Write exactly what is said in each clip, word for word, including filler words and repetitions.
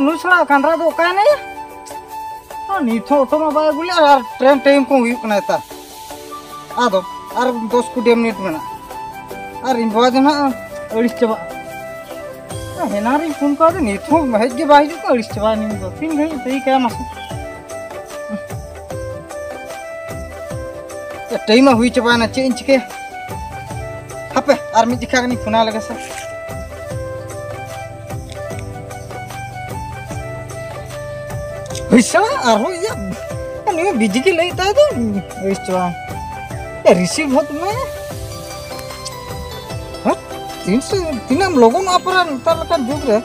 ᱱᱩᱭ ᱥᱟᱞᱟ ᱠᱟᱸᱰᱨᱟ ᱫᱚ ᱚᱠᱟᱭᱮᱱᱟᱭᱟ? ᱟᱨ ᱱᱤᱛ ᱦᱚᱸ ᱚᱴᱳ ᱢᱟ ᱵᱟᱭ ᱟᱹᱜᱩ ᱞᱮᱫ, ᱟᱨ ᱴᱨᱮᱱ ᱴᱟᱭᱤᱢ ᱠᱚ ᱦᱩᱭᱩᱜ ᱠᱟᱱᱟ ᱱᱮᱛᱟᱨ᱾ ᱟᱫᱚ ᱟᱨ ᱫᱚᱥ ᱠᱩᱲᱤ ᱢᱤᱱᱤᱴ ᱢᱮᱱᱟᱜᱼᱟ, ᱟᱨ ᱤᱧ ᱵᱟᱵᱟ ᱫᱚ ᱱᱟᱦᱟᱜ ᱟᱹᱲᱤᱥ ᱪᱟᱵᱟᱜᱼᱟ᱾ ᱦᱮᱱᱟᱝ ᱨᱤᱧ ᱯᱷᱳᱱ ᱠᱟᱣᱫᱮ, ᱱᱤᱛ ᱦᱚᱸ ᱦᱮᱡ ᱜᱮ ᱵᱟᱭ ᱦᱤᱡᱩᱜ ᱠᱟᱱᱟ, ᱟᱹᱲᱤᱥ ᱪᱟᱵᱟᱭᱮᱱᱟᱹᱧ ᱫᱚ᱾ ᱛᱤᱱ ᱜᱷᱟᱹᱲᱤᱡ ᱛᱟᱹᱭ ᱠᱟᱭᱟ ᱢᱟᱥᱮ? ᱴᱟᱭᱤᱢ ᱢᱟ ᱦᱩᱭ ᱪᱟᱵᱟᱭᱮᱱᱟ, ᱪᱮᱫ ᱤᱧ ᱪᱤᱠᱟᱹᱭᱟ? ᱦᱟᱯᱮ, ᱟᱨ ᱢᱤᱫ ᱡᱚᱠᱷᱟ ᱜᱟᱱᱤᱧ ᱯᱷᱳᱱᱟ ᱞᱮᱜᱮ ᱥᱮ᱾ ᱦᱩᱭ ᱥᱟᱞᱟ, ᱟᱨᱦᱚᱸ ᱤᱭᱟᱹ, ᱩᱱᱤ ᱢᱟ ᱵᱤᱡᱤ ᱜᱮ ᱞᱟᱹᱭᱮᱫ ᱛᱟᱭ ᱫᱚ᱾ ᱦᱩᱭ ᱪᱚ, ᱮ, ᱨᱤᱥᱤᱵᱷ ᱦᱚᱫ ᱢᱮ᱾ ᱦᱟᱹᱴ, ᱛᱤᱱ ᱥᱮ, ᱛᱤᱱᱟᱹᱜ ᱮᱢ ᱞᱚᱜᱚᱱᱚᱜᱼᱟ ᱯᱟᱨᱟ ᱱᱮᱛᱟᱨ ᱞᱮᱠᱟᱱ ᱡᱩᱜᱽ ᱨᱮ,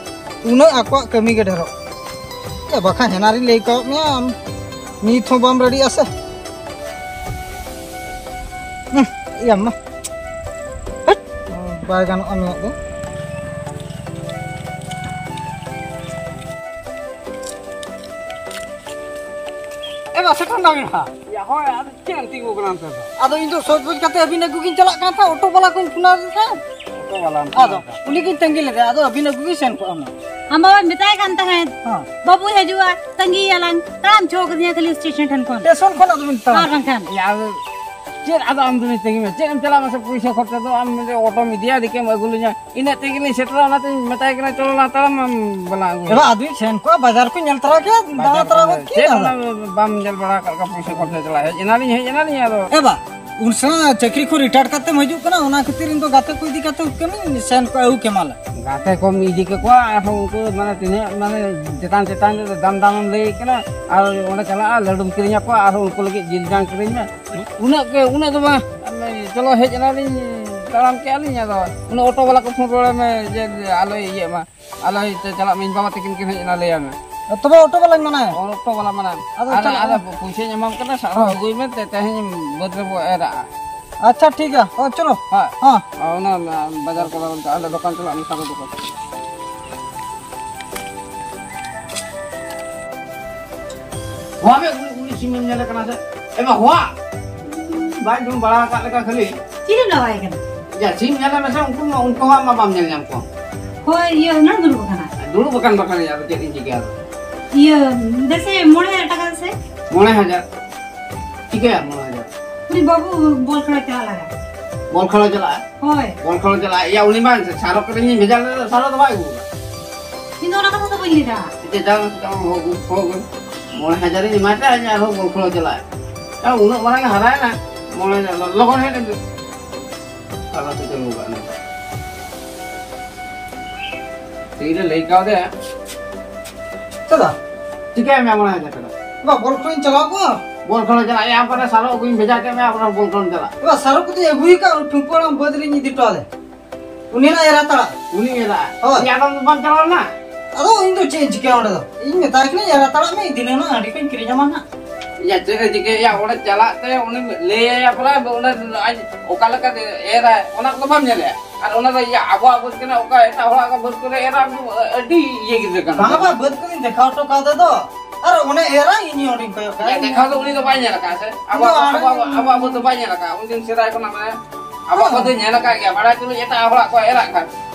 ᱩᱱᱟᱹᱜ ᱟᱠᱚᱣᱟᱜ ᱠᱟᱹᱢᱤ ᱜᱮ ᱰᱷᱮᱨᱚᱜ᱾ ᱮ, ᱵᱟᱠᱷᱟᱱ ᱦᱮᱱᱟ ᱨᱤᱧ ᱞᱟᱹᱭ ᱠᱟᱣᱟᱫ ᱢᱮᱭᱟ, ᱟᱢ ᱱᱤᱛ ᱦᱚᱸ ᱵᱟᱢ ᱨᱮᱰᱤᱜᱼᱟ ᱥᱮ᱾ ᱦᱩᱸ, ᱤᱭᱟᱹ ᱢᱟ᱾ ᱦᱟᱹᱴ, ᱵᱟᱭ ᱜᱟᱱᱚᱜᱼᱟ ᱱᱩᱭᱟᱜ ᱫᱚ᱾ ᱮ ᱵᱟ, ᱥᱮᱴᱮᱨ ᱮᱱᱟ ᱵᱤᱱ ᱦᱟᱸᱜ᱾ ᱭᱟ, ᱦᱳᱭ, ᱟᱫᱚ ᱪᱮᱫ ᱮᱢ ᱛᱤᱸᱜᱩ ᱠᱟᱱᱟ ᱚᱱᱛᱮ ᱫᱚ? ᱟᱫᱚ ᱤᱧ ᱫᱚ ᱥᱚᱡᱽ ᱵᱚᱡᱽ ᱠᱟᱛᱮ ᱟᱹᱵᱤᱱ ᱟᱹᱜᱩ ᱜᱤᱧ ᱪᱟᱞᱟᱜ ᱠᱟᱱ ᱛᱟᱦᱮᱸᱫ, ᱚᱴᱳ ᱵᱟᱞᱟ ᱠᱚᱧ ᱯᱷᱳᱱ ᱟᱫᱮ ᱛᱟᱦᱮᱸᱫ᱾ ᱚᱴᱳ ᱵᱟᱞᱟ ᱟᱫᱚ ᱩᱱᱤ ᱜᱤᱧ ᱛᱟᱺᱜᱤ ᱞᱮᱫᱮᱭᱟ, ᱟᱫᱚ ᱟᱹᱵᱤᱱ ᱟᱹᱜᱩ ᱜᱤᱧ ᱥᱮᱱ ᱠᱚᱜᱼᱟ ᱦᱩᱱᱟᱹᱝ᱾ ᱟᱢ ᱵᱟᱵᱟᱧ ᱢᱮᱛᱟᱭ ᱠᱟᱱ ᱛᱟᱦᱮᱸᱫ, ᱦᱮᱸ᱾ ᱵᱟᱹᱵᱩᱭ ᱦᱤᱡᱩᱜᱼᱟ, ᱛᱟᱺᱜᱤᱭᱟᱞᱟᱝ᱾ ᱛᱟᱲᱟᱢ ᱪᱚ ᱠᱟᱫᱤᱧᱟ ᱠᱷᱟᱹᱞᱤ ᱥᱴᱮᱥᱚᱱ ᱴᱷᱮᱱ ᱠᱷᱚᱱ᱾ ᱥᱴᱮᱥᱚᱱ ᱠᱷᱚᱱ ᱟᱫᱚ ᱵᱤᱱ ᱛᱟᱲᱟᱢ᱾ ᱟᱨ ᱵᱟᱝᱠᱷᱟᱱ? ᱭᱟ, ᱟᱫᱚ ᱪᱮᱫ ᱟᱫᱚ ᱟᱢ ᱫᱚ ᱛᱟᱺᱜᱤ ᱢᱮ, ᱪᱮᱫ ᱮᱢ ᱪᱟᱞᱟᱜᱼᱟ ᱢᱟᱥᱮ, ᱯᱩᱭᱥᱟᱹ ᱠᱷᱚᱨᱪᱟ ᱫᱚ ᱟᱢ ᱢᱤᱫᱴᱮᱡ ᱚᱴᱳᱢ ᱤᱫᱤᱭᱟ, ᱟᱹᱰᱤ ᱠᱮᱢ ᱟᱹᱜᱩ ᱞᱤᱧᱟ᱾ ᱤᱱᱟᱹᱜ ᱛᱮᱜᱮ ᱞᱤᱧ ᱥᱮᱴᱮᱨᱟ, ᱚᱱᱟᱛᱤᱧ ᱢᱮᱛᱟᱭ ᱠᱟᱱᱟ, "ᱪᱚᱞᱚ ᱞᱟᱝ ᱛᱟᱲᱟᱢ ᱵᱟᱞᱟᱝ ᱟᱹᱜᱩᱭᱟ᱾" ᱮ ᱵᱟ, ᱟᱫᱚᱧ ᱥᱮᱱ ᱠᱚᱜᱼᱟ, ᱵᱟᱡᱟᱨ ᱠᱚᱧ ᱧᱮᱞ ᱛᱚᱨᱟ ᱠᱮᱭᱟ, ᱫᱟᱬᱟ ᱵᱟᱡᱟᱨ ᱛᱚᱨᱟ ᱠᱚᱫᱚ ᱜᱚᱫ ᱠᱮᱭᱟ ᱪᱮᱫ ᱟᱫᱚ᱾ ᱚᱱᱟ ᱵᱟᱢ ᱧᱮᱞ ᱵᱟᱲᱟ ᱟᱠᱟᱫ ᱞᱮᱠᱟ, ᱯᱩᱭᱥᱟᱹ ᱠᱷᱚᱨᱪᱟ ᱪᱟᱞᱟᱜ ᱦᱮᱡ ᱮᱱᱟᱞᱤᱧ, ᱦᱮᱡ ᱮᱱᱟᱞᱤᱧ ᱟᱫᱚ᱾ ᱮ ᱵᱟ, ᱩᱱ ᱥᱮᱬᱟ ᱪᱟᱹᱠᱨᱤ ᱠᱷᱚᱱ ᱨᱤᱴᱟᱭᱟᱨ ᱠᱟᱛᱮᱢ ᱦᱤᱡᱩᱜ ᱠᱟᱱᱟ, ᱚᱱᱟ ᱠᱷᱟᱹᱛᱤᱨ ᱤᱧ ᱫᱚ ᱜᱟᱛᱮ ᱠᱚ ᱤᱫᱤ ᱠᱟᱛᱮ ᱠᱟᱹᱢᱤᱧ ᱥᱮᱱ ᱠᱚᱜᱼᱟ, ᱟᱹᱜᱩ ᱠᱮᱢᱟᱞᱮ᱾ ᱜᱟᱛᱮ ᱠᱚᱢ ᱤᱫᱤ ᱠᱟᱠᱚᱣᱟ, ᱟᱨᱦᱚᱸ ᱩᱱᱠᱩ ᱢᱟᱱᱮ ᱛᱤᱱᱟᱹᱜ ᱢᱟᱱᱮ ᱪᱮᱛᱟᱱ ᱪᱮᱛᱟᱱ ᱨᱮ ᱫᱟᱢ ᱫᱟᱢᱮᱢ ᱞᱟᱹᱭ ᱠᱟᱱᱟ, ᱟᱨ ᱚᱸᱰᱮ ᱪᱟᱞᱟᱜᱼᱟ, ᱞᱟᱹᱰᱩᱢ ᱠᱤᱨᱤᱧ ᱟᱠᱚᱣᱟ, ᱟᱨᱦᱚᱸ ᱩᱱᱠᱩ ᱞᱟᱹᱜᱤᱫ ᱡᱤᱞ ᱡᱟᱝ ᱠᱤᱨᱤᱧ ᱢᱮ᱾ ᱩᱱᱟᱹᱜ ᱜᱮ, ᱩᱱᱟᱹᱜ ᱫᱚ ᱵᱟᱝ᱾ ᱪᱚᱞᱚ, ᱦᱮᱡ ᱮᱱᱟᱞᱤᱧ, ᱛᱟᱲᱟᱢ ᱠᱮᱜᱼᱟ ᱞᱤᱧ, ᱟᱫᱚ ᱩᱱᱤ ᱚᱴᱳ ᱵᱟᱞᱟ ᱠᱚ ᱯᱷᱳᱱ ᱨᱩᱣᱟᱹᱲ ᱢᱮ ᱡᱮ ᱟᱞᱚᱭ ᱤᱭᱟᱹᱜ ᱢᱟ, ᱟᱞᱚᱭ ᱪᱟᱞᱟᱜ ᱢᱟ, ᱤᱧ ᱵᱟᱵᱟ ᱛᱟᱹᱠᱤᱱ ᱠᱤᱱ ᱦᱮᱡ ᱮᱱᱟ, ᱞᱟᱹᱭᱟ ᱢᱮ᱾ ᱛᱚᱵᱮ ᱚᱴᱳ ᱵᱟᱞᱟᱧ ᱢᱟᱱᱟᱭᱟ᱾ ᱚᱴᱳ ᱵᱟᱞᱟ ᱢᱟᱱᱟ᱾ ᱟᱫᱚ ᱟᱨ ᱪᱟᱞᱟᱜ ᱟᱫᱚ ᱢᱮ᱾ ᱯᱩᱭᱥᱟᱹᱧ ᱮᱢᱟᱢ ᱠᱟᱱᱟ, ᱥᱟᱨᱦᱟᱣ ᱦᱮᱸ᱾ ᱟᱹᱜᱩᱭ ᱢᱮ, ᱛᱮ-, ᱛᱮᱦᱮᱧ ᱵᱟᱹᱫᱽ ᱨᱮᱵᱚ ᱮᱨᱟᱜᱼᱟ᱾ ᱟᱪᱪᱷᱟ, ᱴᱷᱤᱠ ᱜᱮᱭᱟ, ᱦᱳᱭ, ᱪᱚᱞᱚ᱾ ᱦᱳᱭ᱾ ᱦᱮᱸ᱾ ᱚᱱᱟ ᱵᱟᱡᱟᱨ ᱠᱚ ᱵᱟᱵᱚᱱ ᱪᱟᱞᱟᱜᱼᱟ, ᱚᱸᱰᱮ ᱫᱚᱠᱟᱱ ᱪᱟᱞᱟᱜ ᱢᱮ, ᱥᱟᱨᱦᱟᱣ ᱫᱚᱠᱟᱱ᱾ ᱦᱚᱣᱟ ᱢᱮ, ᱩᱱᱤ, ᱩᱱᱤ ᱥᱤᱢᱮᱢ ᱧᱮᱞᱮ ᱠᱟᱱᱟ ᱥᱮ? ᱮ ᱵᱟ, ᱦᱚᱣᱟ! ᱵᱟᱭ ᱡᱚᱢ ᱵᱟᱲᱟ ᱟᱠᱟᱫ ᱞᱮᱠᱟ ᱠᱷᱟᱹᱞᱤ᱾ ᱪᱤᱞᱤᱢ ᱞᱟᱜᱟᱭ ᱠᱟᱱᱟ? ᱭᱟ, ᱥᱤᱢ ᱧᱮᱞᱮ ᱢᱮᱥᱮ, ᱩᱱᱠᱩ ᱢᱟ, ᱩᱱᱠᱩ ᱦᱚᱸ ᱢᱟ ᱵᱟᱢ ᱧᱮᱞ ᱧᱟᱢ ᱠᱚᱣᱟ᱾ ᱦᱳᱭ, ᱤᱭᱟᱹ, ᱩᱱᱟᱹᱜ ᱫᱩᱲᱩᱵ ᱟᱠᱟᱱᱟ᱾ ᱫᱩᱲᱩᱵ ᱟᱠᱟᱱ ᱵᱟᱠᱷᱟᱱ ᱟᱫᱚ ᱪᱮᱫ ᱤᱧ ᱪᱤᱠᱟᱹᱭᱟ? ᱟᱫᱚ ᱤᱭᱟᱹ, ᱫᱮᱥᱮ ᱢᱚᱬᱮ ᱦᱟᱡᱟᱨ ᱴᱟᱠᱟ ᱫᱮᱥᱮ᱾ ᱢᱚᱬᱮ ᱦᱟᱡᱟᱨ? ᱪᱤᱠᱟᱹᱭᱟ ᱢᱚᱬᱮ ᱦᱟᱡᱟᱨ? ᱩᱱᱤ ᱵᱟᱹᱵᱩ ᱵᱚᱞ ᱠᱷᱮᱞᱟ ᱪᱟᱞᱟᱜ ᱞᱟᱜᱟ᱾ ᱵᱚᱞ ᱠᱷᱮᱞ ᱪᱟᱞᱟᱜᱼᱟ? ᱦᱳᱭ᱾ ᱵᱚᱞ ᱠᱷᱮᱞ ᱪᱟᱞᱟᱜᱼᱟ? ᱭᱟ, ᱩᱱᱤ ᱢᱟ ᱥᱟᱨᱚ ᱠᱤᱨᱤᱧ ᱤᱧ ᱵᱷᱮᱡᱟ ᱞᱮᱫᱟ, ᱥᱟᱨᱚ ᱫᱚ ᱵᱟᱭ ᱟᱹᱜᱩ ᱠᱟᱫᱟ᱾ ᱤᱧ ᱫᱚ ᱚᱱᱟ ᱠᱟᱛᱷᱟ ᱫᱚ ᱵᱟᱹᱧ ᱞᱟᱹᱭ ᱫᱟ᱾ ᱪᱮᱫ ᱪᱟᱞᱟᱜ ᱦᱚᱸ ᱦᱚᱸ ᱦᱚᱸ ᱢᱚᱬᱮ ᱦᱟᱡᱟᱨ ᱤᱧ ᱮᱢᱟᱭ ᱛᱮ ᱟᱨᱦᱚᱸ ᱵᱚᱞ ᱠᱷᱮᱞ ᱪᱟᱞᱟᱜᱼᱟ᱾ ᱭᱟ, ᱩᱱᱟᱹᱜ ᱢᱟᱨᱟᱝ ᱮ ᱦᱟᱨᱟᱭᱮᱱᱟ, ᱢᱚᱬᱮ ᱦᱟᱡᱟᱨ ᱞᱚᱜᱚᱱ ᱦᱮᱡ ᱞᱮᱱ᱾ ᱥᱟᱨᱚ ᱛᱮ ᱪᱟᱹᱞᱩ ᱠᱟᱜ ᱢᱮ᱾ ᱛᱤᱨᱮ ᱞᱟᱹᱭ ᱠᱟᱣᱫᱮᱭᱟ? ᱫᱟᱫᱟ, ᱪᱤᱠᱟᱹᱭ ᱢᱮ ᱢᱚᱬᱮ ᱦᱟᱡᱟᱨ ᱴᱟᱠᱟ? ᱵᱟ, ᱵᱚᱞ ᱠᱷᱮᱞ ᱤᱧ ᱪᱟᱞᱟᱣ ᱠᱚᱜᱼᱟ᱾ ᱵᱚᱞ ᱠᱷᱮᱞ ᱪᱟᱞᱟᱜ ᱭᱟ, ᱟᱢ ᱯᱟᱨᱮ ᱥᱟᱨᱚ ᱟᱹᱜᱩᱧ ᱵᱷᱮᱡᱟ ᱠᱮᱫ ᱢᱮᱭᱟ, ᱟᱯᱱᱟᱨ ᱵᱚᱞ ᱠᱷᱮᱞ ᱪᱟᱞᱟᱜ᱾ ᱵᱟ, ᱥᱟᱨᱚ ᱠᱚᱫᱚᱧ ᱟᱹᱜᱩᱭ ᱠᱟᱜ, ᱩᱱᱤ ᱴᱷᱩᱢᱯᱩ ᱦᱟᱲᱟᱢ ᱵᱟᱹᱫᱽ ᱨᱤᱧ ᱤᱫᱤ ᱦᱚᱴᱚ ᱟᱫᱮ᱾ ᱩᱱᱤ ᱱᱟᱜ ᱮᱨᱟ ᱛᱟᱲᱟ᱾ ᱩᱱᱤ ᱮᱨᱟ? ᱦᱳᱭ᱾ ᱤᱧ ᱟᱫᱚ ᱵᱟᱢ ᱪᱟᱞᱟᱣ ᱞᱮᱱᱟ? ᱟᱫᱚ ᱤᱧ ᱫᱚ ᱪᱮᱫ ᱤᱧ ᱪᱤᱠᱟᱹᱭᱟ ᱚᱸᱰᱮ ᱫᱚ? ᱤᱧ ᱢᱮᱛᱟᱭ ᱠᱟᱹᱱᱟᱹᱧ, "ᱮᱨᱟ ᱛᱟᱲᱟᱜ ᱢᱮ, ᱤᱧ ᱫᱷᱤᱱᱟᱹᱝ ᱦᱟᱺᱰᱤ ᱠᱚᱧ ᱠᱤᱨᱤᱧ ᱟᱢᱟ ᱱᱟᱜ᱾" ᱭᱟ, ᱪᱮᱫ ᱮ ᱪᱤᱠᱟᱹᱭᱟ? ᱚᱸᱰᱮ ᱪᱟᱞᱟᱜ ᱛᱮ ᱩᱱᱤ ᱞᱟᱹᱭ ᱟᱭᱟ ᱯᱨᱟᱭ, ᱚᱸᱰᱮ ᱟᱡ ᱚᱠᱟ ᱞᱮᱠᱟ ᱮᱨᱟᱭ, ᱚᱱᱟ ᱠᱚᱫᱚ ᱵᱟᱢ ᱧᱮᱞᱮᱜᱼᱟ᱾ ᱟᱨ ᱚᱱᱟ ᱫᱚ, ᱭᱟ, ᱟᱵᱚᱣᱟᱜ ᱵᱟᱹᱫᱽ ᱠᱟᱱᱟ, ᱚᱠᱟ ᱮᱴᱟᱜ ᱦᱚᱲᱟᱜ ᱵᱟᱹᱫᱽ ᱠᱚᱨᱮ ᱮᱨᱟ, ᱟᱹᱰᱤ ᱤᱭᱟᱹ ᱜᱤᱫᱽᱨᱟᱹ ᱠᱟᱱᱟ᱾ ᱵᱟᱝ ᱵᱟᱝ, ᱵᱟᱹᱫᱽ ᱠᱚᱫᱚᱧ ᱫᱮᱠᱷᱟᱣ ᱦᱚᱴᱚ ᱠᱟᱣᱫᱮ ᱫᱚ᱾ ᱟᱨ ᱚᱱᱮ ᱮᱨᱟ ᱤᱧ ᱚᱸᱰᱮᱧ ᱠᱚᱭᱚᱜ ᱠᱟᱭᱟ᱾ ᱭᱟ, ᱫᱮᱠᱷᱟᱣ ᱫᱚ ᱩᱱᱤ ᱫᱚ ᱵᱟᱭ ᱧᱮᱞ ᱟᱠᱟᱫᱼᱟ ᱥᱮ? ᱟᱵᱚᱣᱟᱜ, ᱤᱧ ᱫᱚ ᱟᱵᱚᱣᱟᱜ, ᱟᱵᱚᱣᱟᱜ ᱵᱟᱹᱫᱽ ᱫᱚ ᱵᱟᱭ ᱧᱮᱞ ᱟᱠᱟᱫᱼᱟ᱾ ᱩᱱᱫᱤᱱ ᱥᱮᱫᱟᱭ ᱠᱷᱚᱱᱟᱜ ᱢᱟᱱᱮ ᱟᱵᱚᱣᱟᱜ ᱠᱚᱫᱚ ᱧᱮᱞ ᱟᱠᱟᱫ ᱜᱮᱭᱟ, ᱵᱟᱲᱟᱭ ᱛᱩᱞᱩᱡ ᱮᱴᱟᱜ ᱦᱚᱲᱟᱜ ᱠᱚ ᱮᱨᱟᱜ ᱠᱟᱱ᱾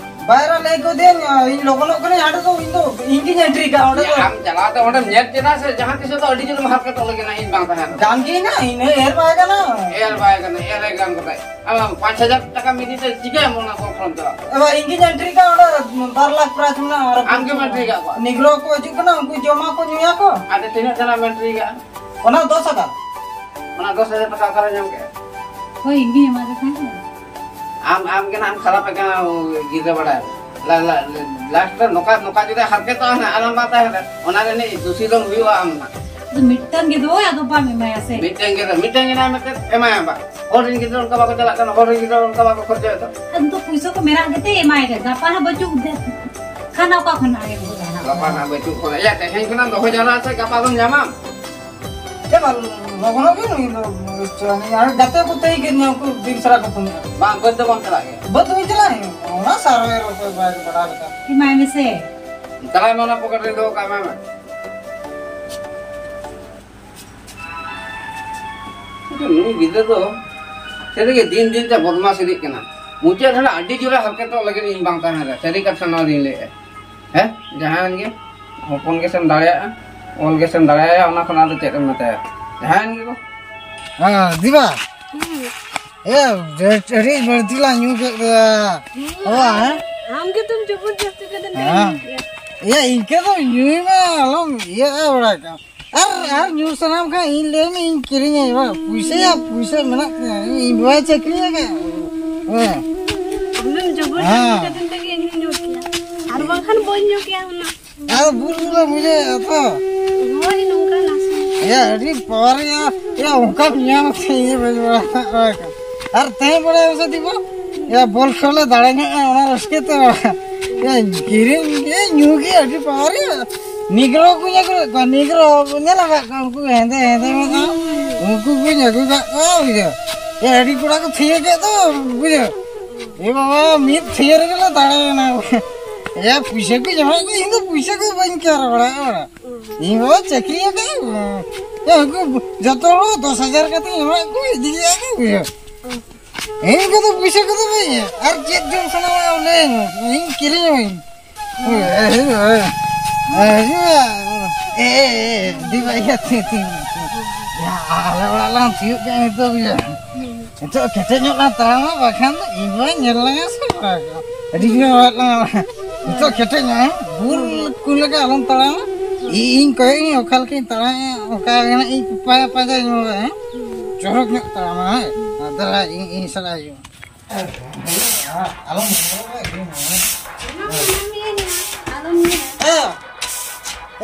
ᱵᱟᱭᱨᱟ ᱞᱟᱹᱭ ᱠᱚᱫᱮᱧ, ᱤᱧ ᱞᱚᱜᱚᱱᱚᱜ ᱠᱟᱹᱱᱟᱹᱧ, ᱦᱟᱸᱰᱮ ᱫᱚ ᱤᱧ ᱫᱚ ᱤᱧ ᱜᱤᱧ ᱮᱱᱴᱨᱤ ᱠᱟᱜᱼᱟ ᱚᱸᱰᱮ ᱫᱚ᱾ ᱟᱢ ᱪᱟᱞᱟᱣ ᱛᱮ ᱚᱸᱰᱮᱢ ᱧᱮᱞ ᱠᱮᱫᱟ ᱥᱮ, ᱡᱟᱦᱟᱸ ᱛᱤᱥ ᱫᱚ ᱟᱹᱰᱤ ᱡᱳᱨᱮᱢ ᱦᱟᱨᱠᱮᱛᱚᱜ ᱞᱟᱹᱜᱤᱫ ᱤᱧ ᱵᱟᱝ ᱛᱟᱦᱮᱱ᱾ ᱜᱟᱱ ᱜᱮ ᱦᱮᱱᱟᱜ, ᱤᱱᱟᱹ ᱮᱨ ᱵᱟᱭ ᱜᱟᱱᱟ᱾ ᱮᱨ ᱵᱟᱭ ᱜᱟᱱᱟ, ᱮᱨ ᱮ ᱜᱟᱱ ᱠᱟᱫᱟᱭ᱾ ᱟᱢ ᱯᱟᱸᱪ ᱦᱟᱡᱟᱨ ᱴᱟᱠᱟ ᱢᱤᱫ ᱫᱤᱱ ᱛᱮ ᱪᱤᱠᱟᱹᱭᱟᱢ ᱚᱱᱟ ᱠᱚ ᱯᱷᱨᱚᱢ ᱪᱟᱞᱟᱜ? ᱮ ᱵᱟ, ᱤᱧ ᱜᱤᱧ ᱮᱱᱴᱨᱤ ᱠᱟᱜᱼᱟ ᱚᱸᱰᱮ, ᱵᱟᱨ ᱞᱟᱠᱷ ᱯᱨᱟᱭᱤᱡᱽ ᱢᱮᱱᱟᱜᱼᱟ ᱟᱨ ᱟᱢ ᱜᱮᱢ ᱮᱱᱴᱨᱤ ᱠᱟᱜ ᱠᱚᱣᱟ? ᱱᱤᱜᱽᱨᱚ ᱠᱚ ᱦᱤᱡᱩᱜ ᱠᱟᱱᱟ, ᱩᱱᱠᱩ ᱡᱚᱢᱟ ᱠᱚ ᱧᱩᱭᱟ ᱠᱚ᱾ ᱟᱫᱚ ᱛᱤᱱᱟᱹᱜ ᱡᱚᱱᱟᱢ ᱮᱱᱴᱨᱤ ᱠᱟᱜᱼᱟ? ᱚᱱᱟ ᱫᱚᱥ ᱦᱟᱡᱟᱨ᱾ ᱚᱱᱟ ᱫᱚᱥ ᱦᱟᱡᱟᱨ ᱴᱟᱠᱟ ᱚᱠᱟᱨᱮ ᱧᱟᱢ ᱠᱮᱫᱼᱟ? ᱦᱳᱭ, ᱤᱧ ᱜᱤᱧ ᱮᱢᱟᱫᱮ ᱛᱟᱦᱮᱸᱱᱟ᱾ ᱟᱢ, ᱟᱢ ᱜᱮ ᱱᱟᱜ ᱮᱢ ᱠᱷᱟᱨᱟᱯᱮ ᱠᱟᱱᱟ, ᱜᱤᱫᱽᱨᱟᱹ ᱵᱟᱲᱟᱭ᱾ ᱞᱟ-, ᱞᱟ-, ᱞᱟᱥᱴ ᱨᱮ ᱱᱚᱝᱠᱟ, ᱱᱚᱝᱠᱟ ᱡᱩᱫᱤ ᱦᱟᱨᱠᱮᱛᱚᱜᱼᱟ ᱱᱟᱜ, ᱟᱞᱚᱢ ᱵᱟ ᱛᱟᱦᱮᱱᱟ, ᱚᱱᱟ ᱨᱮ ᱱᱤᱡ ᱫᱩᱥᱤ ᱫᱚᱢ ᱦᱩᱭᱩᱜᱼᱟ ᱟᱢ ᱱᱟᱜ᱾ ᱟᱫᱚ ᱢᱤᱫᱴᱟᱝ ᱜᱤᱫᱽᱨᱟᱹ ᱟᱫᱚ ᱵᱟᱢ ᱮᱢᱟᱭᱟ ᱥᱮ? ᱢᱤᱫᱴᱟᱝ ᱜᱤᱫᱽᱨᱟᱹ, ᱢᱤᱫᱴᱟᱝ ᱜᱮ ᱱᱟᱜ ᱢᱤᱫᱴᱟᱝ ᱮᱢᱟᱭᱟ ᱵᱟ᱾ ᱦᱚᱲ ᱨᱮᱱ ᱜᱤᱫᱽᱨᱟᱹ ᱚᱱᱠᱟ ᱵᱟᱠᱚ ᱪᱟᱞᱟᱜ ᱠᱟᱱᱟ, ᱦᱚᱲ ᱨᱮᱱ ᱜᱤᱫᱽᱨᱟᱹ ᱚᱱᱠᱟ ᱵᱟᱠᱚ ᱠᱷᱚᱨᱪᱟᱭᱮᱫ ᱫᱚ᱾ ᱟᱫᱚ ᱯᱩᱭᱥᱟᱹ ᱠᱚ ᱢᱮᱱᱟᱜ ᱜᱮᱛᱮ ᱮᱢᱟᱭ ᱜᱮ, ᱜᱟᱯᱟ ᱱᱟᱜ ᱵᱟᱹᱪᱩᱜ ᱫᱮ ᱠᱷᱟᱱ ᱚᱠᱟ ᱠᱷᱚᱱᱟᱜ ᱮᱢ ᱟᱹᱜᱩᱭᱟ ᱱᱟᱜ? ᱜᱟᱯᱟ ᱱᱟᱜ ᱵᱟᱹᱪᱩᱜ ᱠᱚᱣᱟ᱾ ᱮᱭᱟ, ᱛᱮᱦᱮᱧ ᱠᱷᱚᱱᱟᱜ ᱫᱚᱦᱚ ᱡᱟᱣᱨᱟ ᱥᱮ ᱜᱟᱯᱟ ᱫᱚᱢ ᱧᱟᱢᱟᱢ? ᱪᱮᱫ ᱵᱟᱝ, ᱞᱚᱜᱚᱱᱚᱜ ᱜᱮ ᱱᱩᱭ ᱫᱚ, ᱟᱨ ᱜᱟᱛᱮ ᱠᱚ ᱛᱟᱹᱭ ᱠᱮᱫ ᱧᱟ, ᱩᱱᱠᱩ ᱵᱤᱨ ᱥᱟᱨᱟ ᱠᱚ ᱯᱷᱳᱱ ᱮᱫᱟ᱾ ᱵᱟᱝ, ᱵᱟᱹᱫᱽ ᱫᱚ ᱵᱟᱢ ᱪᱟᱞᱟᱜ ᱜᱮᱭᱟ? ᱵᱟᱹᱫᱽ ᱫᱚ ᱵᱟᱹᱧ ᱪᱟᱞᱟᱜᱼᱟ, ᱚᱱᱟ ᱥᱟᱨ ᱨᱚᱦᱚᱭ ᱨᱚᱦᱚᱭ ᱵᱟᱭ ᱵᱟᱲᱟ ᱞᱮᱠᱟ᱾ ᱮᱢᱟᱭ ᱢᱮᱥᱮ᱾ ᱪᱟᱞᱟᱜ ᱢᱮ, ᱚᱱᱟ ᱯᱚᱠᱮᱴ ᱨᱮ ᱫᱚᱦᱚ ᱠᱟᱜ ᱢᱮ ᱟᱢᱟᱜ᱾ ᱱᱩᱭ ᱜᱤᱫᱽᱨᱟᱹ ᱫᱚ ᱥᱟᱹᱨᱤᱜᱮ ᱫᱤᱱ ᱫᱤᱱ ᱛᱮ ᱵᱚᱫᱢᱟᱥ ᱤᱫᱤᱜ ᱠᱟᱱᱟ᱾ ᱢᱩᱪᱟᱹᱫ ᱨᱮ ᱟᱹᱰᱤ ᱡᱳᱨᱮ ᱦᱟᱨᱠᱮᱛᱚᱜ ᱞᱟᱹᱜᱤᱫ ᱤᱧ ᱵᱟᱝ ᱛᱟᱦᱮᱸ ᱨᱮ, ᱥᱟᱹᱨᱤ ᱠᱟᱛᱷᱟ ᱱᱚᱣᱟ ᱜᱤᱧ ᱞᱟᱹᱭᱮᱫᱼᱟ᱾ ᱦᱮᱸ, ᱡᱟᱦᱟᱸᱭᱮᱱ ᱜᱮ, ᱦᱚᱯᱚᱱ ᱜᱮᱥᱮᱢ ᱫᱟᱲᱮᱭᱟᱜᱼᱟ, ᱚᱞ ᱜᱮᱥᱮᱢ ᱫᱟᱲᱮᱭᱟᱭᱟ, ᱚᱱᱟ ᱠᱷᱚᱱ ᱟᱫᱚ ᱪᱮᱫ ᱮᱢ ᱢᱮᱛᱟᱭᱟ? ᱡᱟᱦᱟᱸᱭᱮᱱ ᱜᱮ ᱠᱚ᱾ ᱦᱮᱸ, ᱫᱤᱵᱟ᱾ ᱦᱩᱸ᱾ ᱮ, ᱟᱹᱰᱤ ᱵᱟᱹᱲᱛᱤ ᱞᱟᱝ ᱧᱩ ᱠᱮᱫ ᱜᱮᱭᱟ᱾ ᱦᱩᱸ᱾ ᱵᱟᱵᱟ, ᱦᱮᱸ? ᱟᱢ ᱜᱮ ᱛᱚᱢ ᱡᱚᱵᱚᱨ ᱡᱚᱥᱛᱤ ᱠᱟᱛᱮ ᱦᱮᱸ᱾ ᱧᱩ ᱠᱮᱫᱟ᱾ ᱮᱭᱟ, ᱤᱱᱠᱟᱹ ᱫᱚ ᱧᱩᱭ ᱢᱮ, ᱟᱞᱚᱢ ᱤᱭᱟᱹᱜᱼᱟ ᱵᱟᱲᱟ ᱠᱟᱜ᱾ ᱟᱨ, ᱟᱨ ᱧᱩ ᱥᱟᱱᱟᱢ ᱠᱷᱟᱱ ᱤᱧ ᱞᱟᱹᱭ ᱢᱮ, ᱤᱧ ᱠᱤᱨᱤᱧ ᱟᱹᱧ᱾ ᱵᱟᱝ, ᱯᱩᱭᱥᱟᱹᱭᱟ, ᱯᱩᱭᱥᱟᱹ ᱢᱮᱱᱟᱜ ᱛᱤᱧᱟ, ᱤᱧ ᱵᱟᱵᱟᱭ ᱪᱟᱹᱠᱨᱤ ᱟᱠᱟᱫ᱾ ᱦᱮᱸ᱾ ᱟᱢᱮᱢ ᱡᱚᱵᱚᱨ ᱦᱮᱸ᱾ ᱡᱚᱥᱛᱤ ᱠᱟᱛᱮ ᱛᱮᱜᱮ ᱤᱧ ᱧᱩ ᱠᱮᱭᱟ᱾ ᱟᱨ ᱵᱟᱝᱠᱷᱟᱱ ᱵᱟᱹᱧ ᱧᱩ ᱠᱮᱭᱟ ᱦᱩᱱᱟᱹᱝ᱾ ᱟᱨ ᱵᱩᱞ ᱵᱩᱞ ᱵᱩᱡᱷᱟᱹᱣ ᱛᱚ᱾ ᱦᱳᱭ, ᱱᱚᱝᱠᱟ ᱱᱟᱥᱮ᱾ ᱮᱭᱟ, ᱟᱹᱰᱤ ᱯᱟᱣᱟᱨ ᱭᱟ᱾ ᱮᱭᱟ, ᱚᱱᱠᱟᱢ ᱧᱟᱢ ᱥᱮ ᱤᱧ ᱵᱟᱹᱧ ᱵᱟᱲᱟᱭᱟ᱾ ᱟᱨ ᱛᱟᱦᱮᱸ ᱵᱟᱲᱟᱭᱟ ᱥᱮ ᱫᱤᱠᱩ? ᱮᱭᱟ, ᱵᱚᱞ ᱠᱷᱮᱞ ᱞᱮ ᱫᱟᱲᱮ ᱧᱚᱜᱼᱟ, ᱚᱱᱟ ᱨᱟᱹᱥᱠᱟᱹ ᱛᱮ᱾ ᱮᱭᱟ, ᱠᱤᱨᱤᱧ ᱜᱮ ᱧᱩ ᱜᱮ ᱟᱹᱰᱤ ᱯᱟᱣᱟᱨ ᱭᱟ᱾ ᱱᱤᱜᱽᱨᱳ ᱠᱚ ᱧᱮᱞ ᱠᱚᱣᱟ, ᱱᱤᱜᱽᱨᱳ ᱧᱮᱞ ᱟᱠᱟᱫ ᱠᱚᱣᱟ, ᱩᱱᱠᱩ ᱦᱮᱸᱫᱮ ᱦᱮᱸᱫᱮ ᱢᱮᱱᱟᱜᱼᱟ᱾ ᱩᱱᱠᱩ ᱠᱚᱧ ᱟᱹᱜᱩ ᱠᱟᱜ ᱠᱚᱣᱟ, ᱵᱩᱡᱷᱟᱹᱣ᱾ ᱮᱭᱟ, ᱟᱹᱰᱤ ᱠᱚᱲᱟ ᱠᱚ ᱛᱷᱤᱭᱟᱹ ᱠᱮᱫ ᱫᱚ, ᱵᱩᱡᱷᱟᱹᱣ᱾ ᱮ ᱵᱟᱵᱟ, ᱢᱤᱫ ᱛᱷᱤᱭᱟᱹ ᱨᱮᱜᱮ ᱞᱮ ᱫᱟᱲᱮᱭᱮᱱᱟ᱾ ᱮᱭᱟ, ᱯᱩᱭᱥᱟᱹ ᱠᱚ ᱮᱢᱟᱜ ᱠᱚ, ᱤᱧ ᱫᱚ ᱯᱩᱭᱥᱟᱹ ᱠᱚ ᱵᱟᱹᱧ ᱠᱮᱭᱟᱨ ᱵᱟᱲᱟᱜᱼᱟ᱾ ᱤᱧ ᱵᱟᱵᱟ ᱪᱟᱹᱠᱨᱤ ᱟᱠᱟᱫ᱾ ᱮ, ᱩᱱᱠᱩ ᱡᱚᱛᱚ ᱦᱚᱲ ᱫᱚᱥ ᱦᱟᱡᱟᱨ ᱠᱟᱛᱮ ᱮᱢᱟᱜ ᱠᱚ, ᱤᱫᱤ ᱜᱮᱭᱟ ᱠᱚ, ᱵᱩᱡᱷᱟᱹᱣ᱾ ᱤᱧ ᱠᱚᱫᱚ ᱯᱩᱭᱥᱟᱹ ᱠᱚᱫᱚ ᱵᱟᱹᱧ, ᱟᱨ ᱪᱮᱫ ᱡᱚᱢ ᱥᱟᱱᱟᱢᱟ ᱞᱟᱹᱭ ᱢᱮ, ᱤᱧ ᱠᱤᱨᱤᱧ ᱟᱹᱢᱟᱹᱧ᱾ ᱮ, ᱮ, ᱮ, ᱮ, ᱮ, ᱫᱤ ᱵᱷᱟᱭ, ᱭᱟ, ᱛᱤ, ᱛᱤ, ᱭᱟ, ᱟᱞᱮ ᱚᱲᱟᱜ ᱞᱟᱝ ᱛᱤᱭᱳᱜ ᱠᱮᱫ ᱱᱤᱛᱚᱜ ᱜᱮ᱾ ᱱᱤᱛᱚᱜ ᱠᱮᱴᱮᱡ ᱧᱚᱜ ᱞᱟᱝ ᱛᱟᱲᱟᱢᱟ, ᱵᱟᱠᱷᱟᱱ ᱫᱚ ᱤᱧ ᱵᱟᱵᱟᱭ ᱧᱮᱞ ᱞᱟᱝᱟ ᱥᱮ ᱠᱚᱲᱟ ᱠᱚ᱾ ᱟᱹᱰᱤ ᱡᱳᱨ ᱨᱚᱦᱮᱫ ᱞᱟᱝᱟ᱾ ᱱᱤᱛᱚᱜ ᱠᱮᱴᱮᱡ ᱧᱚᱜ, ᱦᱮᱸ? ᱵᱩᱞ ᱠᱚ ᱞᱮᱠᱟ ᱟᱞᱚᱢ ᱛᱟᱲᱟᱢᱟ᱾ ᱤ-, ᱤᱧ ᱠᱚᱭᱚᱜ ᱤᱧ ᱚᱠᱟ ᱞᱮᱠᱟᱧ ᱛᱟᱲᱟᱢᱟ, ᱚᱱᱠᱟ ᱜᱮ ᱱᱟᱜ ᱤᱧ ᱯᱟᱸᱡᱟ, ᱯᱟᱸᱡᱟ ᱧᱚᱜᱟ, ᱦᱮᱸ? ᱪᱚᱨᱚᱠ ᱧᱚᱜ ᱛᱟᱲᱟᱢᱟ, ᱦᱮᱸ? ᱟᱨ ᱫᱮᱞᱟ ᱤᱧ, ᱤᱧ ᱥᱟᱞᱟᱜ ᱦᱤᱡᱩᱜ ᱢᱮ᱾ ᱟᱞᱚᱢ ᱧᱮᱞᱟ, ᱟᱞᱚᱢ ᱧᱮᱞᱟ᱾ ᱮ,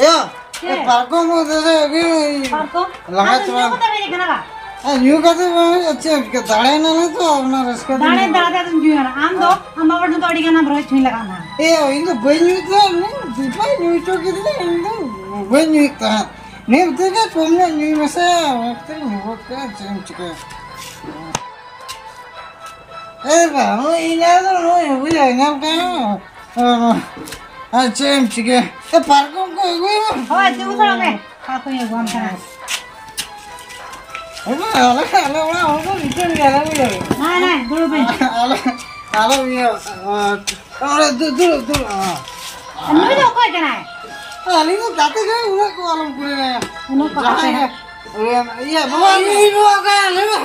ᱮ, ᱪᱮᱫ? ᱯᱟᱨᱠᱚᱢ ᱠᱚ ᱫᱮᱫᱮ ᱟᱹᱜᱩᱭ ᱢᱮ᱾ ᱯᱟᱨᱠᱚᱢ? ᱞᱟᱸᱜᱟ ᱟᱫᱚ ᱪᱟᱵᱟ᱾ ᱧᱩ ᱠᱟᱛᱮ ᱵᱮᱨᱮᱫ ᱠᱟᱱᱟ ᱵᱟ? ᱦᱮᱸ, ᱧᱩ ᱠᱟᱛᱮ ᱵᱟᱝ ᱦᱩᱭᱩᱜᱼᱟ, ᱪᱮᱫ ᱮᱢ ᱪᱤᱠᱟᱹ? ᱫᱟᱲᱮ ᱱᱟᱞᱮ ᱛᱚ, ᱚᱱᱟ ᱨᱟᱹᱥᱠᱟᱹ ᱫᱚ ᱫᱟᱲᱮ, ᱧᱟᱢᱟ᱾ ᱫᱟᱲᱮ ᱫᱚᱢ ᱧᱩᱭᱟ ᱱᱟ᱾ ᱟᱢ ᱫᱚ, ᱟᱢ ᱵᱟᱵᱟ ᱴᱷᱮᱱ ᱫᱚ ᱟᱹᱰᱤ ᱜᱟᱱ ᱟᱢ ᱨᱚᱦᱮᱫ ᱪᱷᱩᱸᱭ ᱞᱟᱜᱟᱣ ᱱᱟ᱾ ᱮ, ᱤᱧ ᱫᱚ ᱵᱟᱹᱧ ᱧᱩᱭᱮᱫ ᱛᱟᱦᱮᱸᱫ, ᱫᱤᱯᱟᱭ ᱧᱩ ᱦᱚᱪᱚ ᱠᱤᱫᱤᱧᱟ, ᱤᱧ ᱫᱚ ᱵᱟᱹᱧ ᱧᱩᱭᱮᱫ ᱛᱟᱦᱮᱸᱫ᱾ ᱱᱤᱭᱟᱹ ᱛᱮᱜᱮ ᱠᱚᱢ ᱧᱚᱜ ᱧᱩᱭ ᱢᱮᱥᱮ, ᱚᱱᱟ ᱠᱷᱟᱹᱛᱤᱨ ᱧᱩ ᱜᱚᱫ ᱠᱟᱜᱼᱟ, ᱪᱮᱫ ᱮᱢ ᱪᱤᱠᱟᱹᱭᱟ? ᱮ ᱵᱟ, ᱱᱩᱭ ᱤᱧ ᱟᱭᱳ ᱫᱚ ᱱᱩᱭ ᱟᱹᱜᱩᱭᱟ, ᱧᱮᱞ ᱠᱟᱭ ᱢᱮ᱾ ᱟᱨ ᱪᱮᱫ ᱮᱢ ᱪᱤᱠᱟᱹᱭᱟ? ᱮ, ᱯᱟᱨᱠᱚᱢ ᱠᱚ ᱟᱹᱜᱩᱭ ᱢᱮ᱾ ᱦᱳᱭ, ᱛᱤᱸᱜᱩ ᱛᱟᱲᱟᱜ ᱢᱮ᱾ ᱯᱟᱨᱠᱚᱢ ᱤᱧ ᱟᱹᱜᱩᱣᱟᱢ ᱠᱟᱱᱟ᱾ ᱮ ᱵᱟ, ᱟᱞᱮ, ᱟᱞᱮ ᱚᱲᱟᱜ ᱦᱚᱲ ᱫᱚ ᱞᱤᱪᱟᱹᱲ ᱜᱮᱭᱟ ᱞᱮ, ᱵᱩᱡᱷᱟᱹᱣ᱾ ᱱᱟᱭ, ᱱᱟᱭ, ᱫᱩᱲᱩᱵ ᱵᱤᱱ᱾ ᱟᱞᱮ, ᱟᱞᱮ ᱤᱭᱟᱹ, ᱟᱨ, ᱟᱨ, ᱫᱩ-, ᱫᱩᱲᱩᱵ, ᱫᱩᱲᱩᱵ, ᱟᱨ᱾ ᱱᱩᱭ ᱫᱚ ᱚᱠᱚᱭ ᱠᱟᱱᱟᱭ? ᱟᱹᱞᱤᱧ ᱫᱚ ᱜᱟᱛᱮ ᱜᱮ, ᱩᱱᱟᱹᱜ ᱠᱚ ᱟᱞᱚᱢ ᱠᱩᱞᱤ ᱞᱮᱭᱟ᱾ ᱩᱱᱟᱹᱜ ᱠᱚ ᱡᱟᱦᱟᱸᱭ ᱜᱟᱛᱮ? ᱜᱮ, ᱤᱭᱟᱹ, ᱵᱟᱵᱟ, ᱤᱧ ᱵᱟᱵᱟ ᱚᱠᱟᱭ ᱞᱟᱹᱭ ᱢᱮ?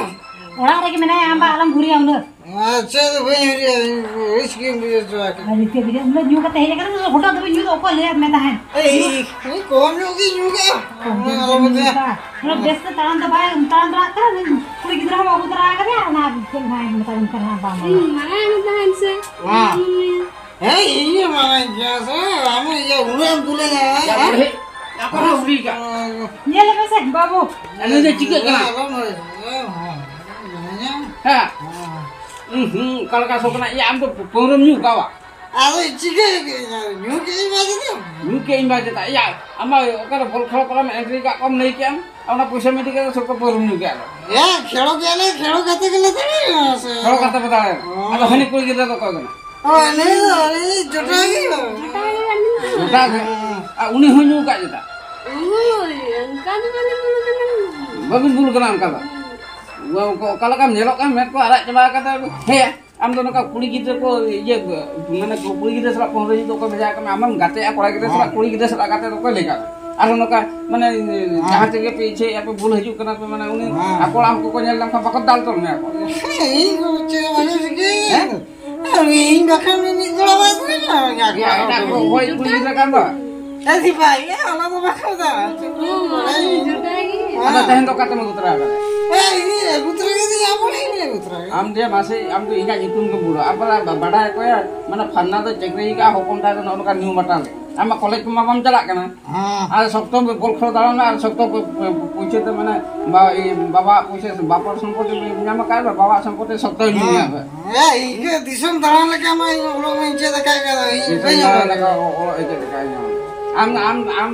ᱚᱲᱟᱜ ᱨᱮᱜᱮ ᱢᱮᱱᱟᱭᱟ, ᱟᱢ ᱵᱟ ᱟᱞᱚᱢ ᱜᱷᱩᱨᱤᱭᱟ ᱩᱱᱟᱹᱜ᱾ ᱟᱪᱪᱷᱟ, ᱫᱚ ᱵᱟᱹᱧ ᱦᱤᱲᱤᱧᱟ, ᱤᱧ ᱨᱟᱹᱥᱠᱟᱹᱧ ᱵᱩᱡᱷᱟᱹᱣ ᱦᱚᱪᱚ ᱟᱠᱟᱫ᱾ ᱟᱨ ᱤᱱᱠᱟᱹ ᱵᱩᱡᱷᱟᱹᱣ, ᱩᱱᱟᱹᱜ ᱧᱩ ᱠᱟᱛᱮ ᱦᱮᱡ ᱟᱠᱟᱱᱟ, ᱩᱱᱟᱹᱜ ᱦᱚᱴᱟᱛ ᱫᱚ ᱧᱩ ᱫᱚ ᱚᱠᱚᱭ ᱞᱟᱹᱭᱟᱫ ᱢᱮ ᱛᱟᱦᱮᱸᱫ? ᱮᱭ, ᱤᱧ ᱠᱚᱢ ᱧᱚᱜ ᱜᱤᱧ ᱧᱩ ᱠᱮᱜᱼᱟ᱾ ᱠᱚᱢ ᱧᱚᱜ ᱟᱞᱚᱢ ᱜᱤᱧ ᱞᱟᱹᱭᱟ᱾ ᱧᱩ ᱠᱟᱜᱼᱟ᱾ ᱩᱱᱟᱹᱜ ᱵᱮᱥ ᱛᱮ ᱛᱟᱲᱟᱢ ᱫᱚ ᱵᱟᱭ ᱛᱟᱲᱟᱢ ᱫᱟᱲᱮᱭᱟᱜ ᱠᱟᱱᱟ, ᱩᱱᱤ ᱠᱩᱲᱤ ᱜᱤᱫᱽᱨᱟᱹ ᱦᱚᱸ ᱵᱟᱹᱜᱩ ᱛᱚᱨᱟ ᱟᱠᱟᱫᱮᱭᱟ, ᱚᱱᱟ ᱪᱮᱫ ᱦᱚᱸ ᱢᱮᱛᱟ ᱵᱚᱱ ᱠᱟᱱᱟ ᱵᱟᱝ ᱵᱟᱝ᱾ ᱤᱧ ᱢᱟᱱᱟᱭ ᱢᱮ ᱛᱟᱦᱮᱸᱫ ᱥᱮ᱾ ᱦᱮᱸ᱾ ᱦᱮᱸ, ᱤᱧ ᱦᱚᱸ ᱢᱟᱱᱟᱧ ᱜᱮᱭᱟ ᱥᱮ, ᱟᱢ ᱤᱭᱟᱹ ᱩᱱᱟᱹᱜ ᱮᱢ ᱫᱩᱞᱟᱹᱧᱟ, ᱭᱟ, ᱦᱮᱸ? ᱵᱩᱲᱦᱤ, ᱟᱠᱚ ᱦᱚᱸ ᱦᱩᱰᱤᱧ ᱠᱟᱜ᱾ ᱧᱮᱞ ᱢᱮᱥᱮ ᱵᱟᱹᱵᱩ᱾ ᱟᱞᱮ ᱫᱚ ᱪᱤᱠᱟᱹᱜ ᱠᱟᱱᱟ? ᱟᱞᱚᱢ ᱞᱟᱹᱭᱟ, ᱦᱮᱸ, ᱦᱮᱸ, ᱦᱮᱸ᱾ ᱦᱮᱸ᱾ ᱦᱩᱸ, ᱦᱩᱸ, ᱚᱠᱟ ᱞᱮᱠᱟ ᱥᱚ ᱠᱟᱱᱟ? ᱭᱟ, ᱟᱢ ᱫᱚ ᱯᱟᱹᱣᱨᱟᱹᱢ ᱧᱩ ᱠᱟᱣᱟ? ᱟᱫᱚ ᱪᱤᱠᱟᱹ ᱠᱮᱫ ᱧᱩ ᱠᱮᱫ ᱤᱧ ᱵᱟᱡᱮ ᱫᱚ᱾ ᱧᱩ ᱠᱮᱫ ᱤᱧ ᱵᱟᱡᱮ ᱫᱚ᱾ ᱭᱟ, ᱟᱢ ᱢᱟ ᱚᱠᱟᱨᱮ ᱵᱚᱞ ᱠᱷᱮᱞ ᱠᱚᱨᱮᱢ entry ᱠᱟᱜ ᱠᱚᱣᱟᱢ ᱞᱟᱹᱭ ᱠᱮᱜ ᱟᱢ? ᱚᱱᱟ ᱯᱚᱭᱥᱟ ᱢᱤᱫᱴᱤᱡ ᱠᱟᱛᱮ ᱥᱚᱨᱠᱟᱨ ᱯᱟᱹᱣᱨᱟᱹᱢ ᱧᱩ ᱠᱮᱜᱼᱟ ᱟᱫᱚ᱾ ᱭᱟ, ᱠᱷᱮᱞ ᱠᱮᱜᱼᱟ ᱞᱮ, ᱠᱷᱮᱞ ᱠᱟᱛᱮ ᱜᱮᱞᱮ ᱫᱟᱲᱮᱭᱟᱜᱼᱟ ᱥᱮ᱾ ᱠᱷᱮᱞ ᱠᱟᱛᱮ ᱯᱮ ᱫᱟᱲᱮᱭᱟᱜᱼᱟ᱾ ᱦᱚᱸ᱾ ᱟᱫᱚ ᱦᱟᱹᱱᱤ ᱠᱩᱲᱤ ᱜᱤᱫᱽᱨᱟᱹ ᱫᱚ ᱚᱠᱚᱭ ᱠᱟᱱᱟ? ᱚ, ᱱᱩᱭ ᱫᱚ, ᱩᱱᱤ ᱡᱚᱴᱟᱣ ᱜᱮ᱾ ᱡᱚᱴᱟᱣ ᱜᱮ ᱠᱟᱱ ᱜᱮᱭᱟ᱾ ᱡᱚᱴᱟᱣ ᱜᱮ᱾ ᱦᱮᱸ᱾ ᱟᱨ ᱩᱱᱤ ᱦᱚᱸ ᱧᱩ ᱠᱟᱜ ᱪᱮᱫᱟᱜ? ᱦᱳᱭ, ᱚᱱᱠᱟ ᱫᱚ ᱵᱟᱞᱮ ᱧᱩ ᱠᱟᱱᱟ᱾ ᱵᱟᱵᱤᱱ ᱵᱩᱞ ᱠᱟᱱᱟ ᱚᱱᱠᱟ ᱫᱚ? ᱦᱩᱸ᱾ ᱚᱠᱟ ᱞᱮᱠᱟᱢ ᱧᱮᱞᱚᱜ ᱠᱟᱱ, ᱢᱮᱫ ᱠᱚ ᱟᱨᱟᱜ ᱪᱟᱵᱟ ᱠᱟᱫᱟ᱾ ᱦᱮᱸ, ᱟᱢ ᱫᱚ ᱱᱚᱝᱠᱟ ᱠᱩᱲᱤ ᱜᱤᱫᱽᱨᱟᱹ ᱠᱚ, ᱤᱭᱟᱹ, ᱢᱟᱱᱮ ᱠᱩᱲᱤ ᱜᱤᱫᱽᱨᱟᱹ ᱥᱟᱞᱟᱜ ᱯᱟᱹᱣᱨᱟᱹ ᱧᱩ ᱫᱚ ᱚᱠᱚᱭ ᱵᱷᱮᱡᱟ ᱠᱟᱱᱟ? ᱟᱢᱮᱢ ᱜᱟᱛᱮᱜᱼᱟ ᱠᱚᱲᱟ ᱜᱤᱫᱽᱨᱟᱹ ᱥᱟᱞᱟᱜ, ᱦᱮᱸ᱾ ᱠᱩᱲᱤ ᱜᱤᱫᱽᱨᱟᱹ ᱥᱟᱞᱟᱜ ᱜᱟᱛᱮ ᱫᱚ ᱚᱠᱚᱭ ᱞᱟᱹᱭ ᱠᱟᱜ ᱢᱮ? ᱟᱨ ᱱᱚᱝᱠᱟ, ᱢᱟᱱᱮ, ᱦᱮᱸ᱾ ᱡᱟᱦᱟᱸ ᱛᱮᱜᱮ ᱯᱮ ᱤᱪᱪᱷᱟᱹᱭᱮᱫᱼᱟ ᱯᱮ, ᱵᱩᱞ ᱦᱤᱡᱩᱜ ᱠᱟᱱᱟ ᱯᱮ, ᱢᱟᱱᱮ, ᱩᱱᱤ ᱦᱮᱸ᱾ ᱟᱠᱚ ᱚᱲᱟᱜ ᱦᱚᱲ ᱠᱚᱠᱚ ᱧᱮᱞ ᱞᱮᱢ ᱠᱷᱟᱱ ᱵᱟᱠᱚ ᱫᱟᱞ ᱛᱚᱞ ᱢᱮᱭᱟ ᱠᱚ᱾ ᱤᱧ ᱫᱚ ᱪᱮᱫ ᱦᱚᱸ ᱵᱟᱹᱧ ᱪᱤᱠᱟᱹᱭᱟ᱾ ᱦᱮᱸ? ᱟᱨ ᱤᱧ ᱵᱟᱠᱷᱟᱱ ᱢᱤᱫ ᱡᱚᱲᱟ ᱵᱟᱭ ᱛᱟᱦᱮᱱᱟ, ᱤᱧᱟᱹᱜ ᱭᱟ, ᱠᱚᱲᱟ ᱮᱴᱟᱜ ᱠᱚ ᱦᱚᱲ ᱠᱚ᱾ ᱦᱚᱭ ᱠᱩᱲᱤ ᱜᱤᱫᱽᱨᱟᱹ ᱠᱟᱱ ᱫᱚ᱾ ᱮ, ᱫᱤ ᱵᱷᱟᱭ, ᱮ, ᱚᱱᱟ ᱫᱚ ᱵᱟᱠᱚ ᱫᱟ᱾ ᱦᱮᱸ, ᱡᱚᱴᱟᱣ ᱜᱮ᱾ ᱟᱫᱚ ᱛᱮᱦᱮᱧ ᱫᱚ ᱚᱠᱟᱛᱮᱢ ᱟᱹᱜᱩ ᱛᱚᱨᱟ ᱟᱠᱟᱫᱟ? ᱮ, ᱤᱧ ᱟᱹᱜᱩ ᱛᱚᱨᱟ ᱠᱮᱫᱤᱧ, ᱟᱢ ᱚᱲᱟᱜ ᱤᱧ ᱟᱹᱜᱩ ᱛᱚᱨᱟ ᱠᱮᱫᱟ᱾ ᱟᱢ ᱡᱮ ᱢᱟᱥᱮ, ᱟᱢ ᱫᱚ ᱤᱧᱟᱹᱜ ᱧᱩᱛᱩᱢ ᱜᱮᱢ ᱵᱩᱞᱟ᱾ ᱟᱢ ᱵᱟᱲᱟᱭ, ᱵᱟᱰᱟᱭ ᱚᱠᱚᱭᱟ? ᱢᱟᱱᱮ ᱯᱷᱟᱱᱟ ᱫᱚ ᱪᱟᱹᱠᱨᱤ ᱠᱟᱜᱼᱟ, ᱦᱚᱯᱚᱱ ᱛᱟᱭ ᱫᱚ ᱱᱚᱜᱼᱚ ᱱᱚᱝᱠᱟ ᱧᱩ ᱢᱟᱛᱟᱞ᱾ ᱟᱢ ᱢᱟ ᱠᱚᱞᱮᱡᱽ ᱠᱚᱢᱟ ᱵᱟᱢ ᱪᱟᱞᱟᱜ ᱠᱟᱱᱟ᱾ ᱦᱮᱸ᱾ ᱟᱨ ᱥᱚᱠᱛᱚ ᱵᱚᱞ ᱠᱷᱮᱞ ᱫᱟᱬᱟᱱ ᱢᱮ, ᱟᱨ ᱥᱚᱠᱛᱚ ᱯᱚ-, ᱯᱚ-, ᱯᱚᱭᱥᱟ ᱛᱮ, ᱢᱟᱱᱮ, ᱵᱟ-, ᱤᱭᱟᱹ, ᱵᱟᱵᱟᱣᱟᱜ ᱯᱚᱭᱥᱟ, ᱵᱟᱯᱟᱣᱟᱜ ᱥᱚᱢᱯᱚᱛᱤ ᱧᱟᱢ ᱟᱠᱟᱫ ᱨᱮ, ᱵᱟᱵᱟᱣᱟᱜ ᱥᱚᱢᱯᱚᱛᱤ ᱥᱚᱠᱛᱚᱭ ᱧᱩᱭᱟ᱾ ᱦᱮᱸ᱾ ᱦᱮᱸ, ᱤᱧ ᱜᱮ ᱫᱤᱥᱚᱢ ᱫᱟᱬᱟᱱ ᱞᱮᱠᱟ ᱢᱟ ᱤᱧ ᱚᱞᱚᱜ ᱢᱟᱧ ᱪᱮᱫ ᱟᱠᱟᱫ ᱜᱮ, ᱟᱫᱚ ᱤᱧ ᱫᱤᱥᱚᱢ ᱵᱟᱹᱧ ᱫᱟᱬᱟᱱ ᱚᱞᱚᱜ ᱞᱮᱠᱟ ᱚ-, ᱚᱞᱚᱜ ᱮ ᱪᱮᱫ ᱟᱠᱟᱫ ᱤᱧ ᱦᱚᱸ᱾ ᱟᱢ, ᱟᱢ, ᱟᱢ,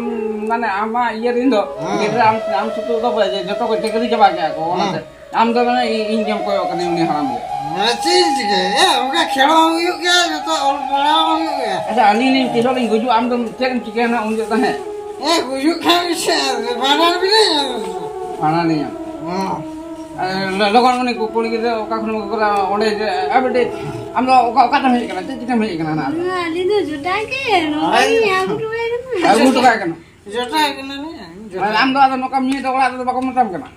ᱢᱟᱱᱮ, ᱟᱢᱟᱜ ᱤᱭᱟᱹ ᱨᱮᱱ ᱫᱚ ᱦᱮᱸ᱾ ᱜᱤᱫᱽᱨᱟᱹ ᱟᱢ, ᱟᱢ ᱥᱩᱛᱩᱜ ᱫᱚ ᱵᱟᱭ, ᱡᱚᱛᱚ ᱠᱚ ᱪᱟᱹᱠᱨᱤ ᱪᱟᱵᱟ ᱠᱮᱫᱼᱟ ᱠᱚ, ᱚᱱᱟᱛᱮ᱾ ᱦᱮᱸ᱾ ᱟᱢ ᱫᱚ ᱢᱟᱱᱮ ᱤ-, ᱤᱧ ᱜᱮᱢ ᱠᱚᱭᱚᱜ ᱠᱟᱹᱫᱤᱧ, ᱩᱱᱤ ᱦᱟᱲᱟᱢ ᱜᱮ᱾ ᱦᱮᱸ, ᱪᱮᱫ ᱤᱧ ᱪᱤᱠᱟᱹᱭᱟ? ᱚᱱᱠᱟ ᱠᱷᱮᱞ ᱦᱚᱸ ᱦᱩᱭᱩᱜ ᱜᱮᱭᱟ, ᱡᱚᱛᱚ ᱚᱞ ᱯᱟᱲᱦᱟᱣ ᱦᱚᱸ ᱦᱩᱭᱩᱜ ᱜᱮᱭᱟ᱾ ᱟᱪᱪᱷᱟ, ᱟᱹᱞᱤᱧ ᱞᱤᱧ ᱛᱤᱥᱚᱜ ᱞᱤᱧ ᱜᱩᱡᱩᱜᱼᱟ, ᱟᱢ ᱫᱚ ᱪᱮᱫ ᱮᱢ ᱪᱤᱠᱟᱹᱭᱟ ᱱᱟᱜ ᱩᱱ ᱡᱚᱦᱚᱜ ᱫᱚ ᱦᱮᱸ? ᱦᱮᱸ, ᱜᱩᱡᱩᱜ ᱠᱷᱟᱱ ᱥᱮ ᱵᱟᱱᱟᱨ ᱜᱮᱞᱤᱧ ᱵᱟᱱᱟᱨ ᱞᱤᱧ ᱧᱟᱢ᱾ ᱦᱮᱸ᱾ ᱟᱨ ᱞᱚ-, ᱞᱚᱜᱚᱱ ᱩᱱᱤ ᱠᱩ-, ᱠᱩᱲᱤ ᱜᱤᱫᱽᱨᱟᱹ ᱚᱠᱟ ᱠᱷᱚᱱ ᱮᱢ ᱟᱹᱜᱩ ᱠᱟᱫᱟ? ᱚᱸᱰᱮ ᱡᱮ, ᱟᱨ ᱢᱤᱫᱴᱤᱡ ᱟᱢ ᱫᱚ ᱚᱠᱟ, ᱚᱠᱟ ᱛᱮᱢ ᱦᱮᱡ ᱟᱠᱟᱱᱟ? ᱪᱮᱫ ᱪᱤᱠᱟᱹᱢ ᱦᱮᱡ ᱟᱠᱟᱱᱟ ᱦᱟᱱᱟ? ᱟᱹᱞᱤᱧ ᱫᱚ ᱡᱚᱴᱟ ᱜᱮ, ᱱᱚᱜᱼᱚᱭ ᱟᱹᱜᱩ ᱦᱚᱴᱚ ᱠᱟᱭ ᱠᱟᱱᱟ᱾ ᱡᱚᱴᱟ ᱠᱟᱱᱟᱞᱮ, ᱡᱚᱴᱟ᱾ ᱟᱨ ᱟᱢ ᱫᱚ ᱟᱫᱚ ᱱᱚᱝᱠᱟ ᱢᱤᱭᱟᱹ ᱫᱚ ᱚᱲᱟᱜ ᱨᱮᱫᱚ ᱵᱟᱠᱚ ᱢᱮᱛᱟᱢ ᱠᱟᱱᱟ?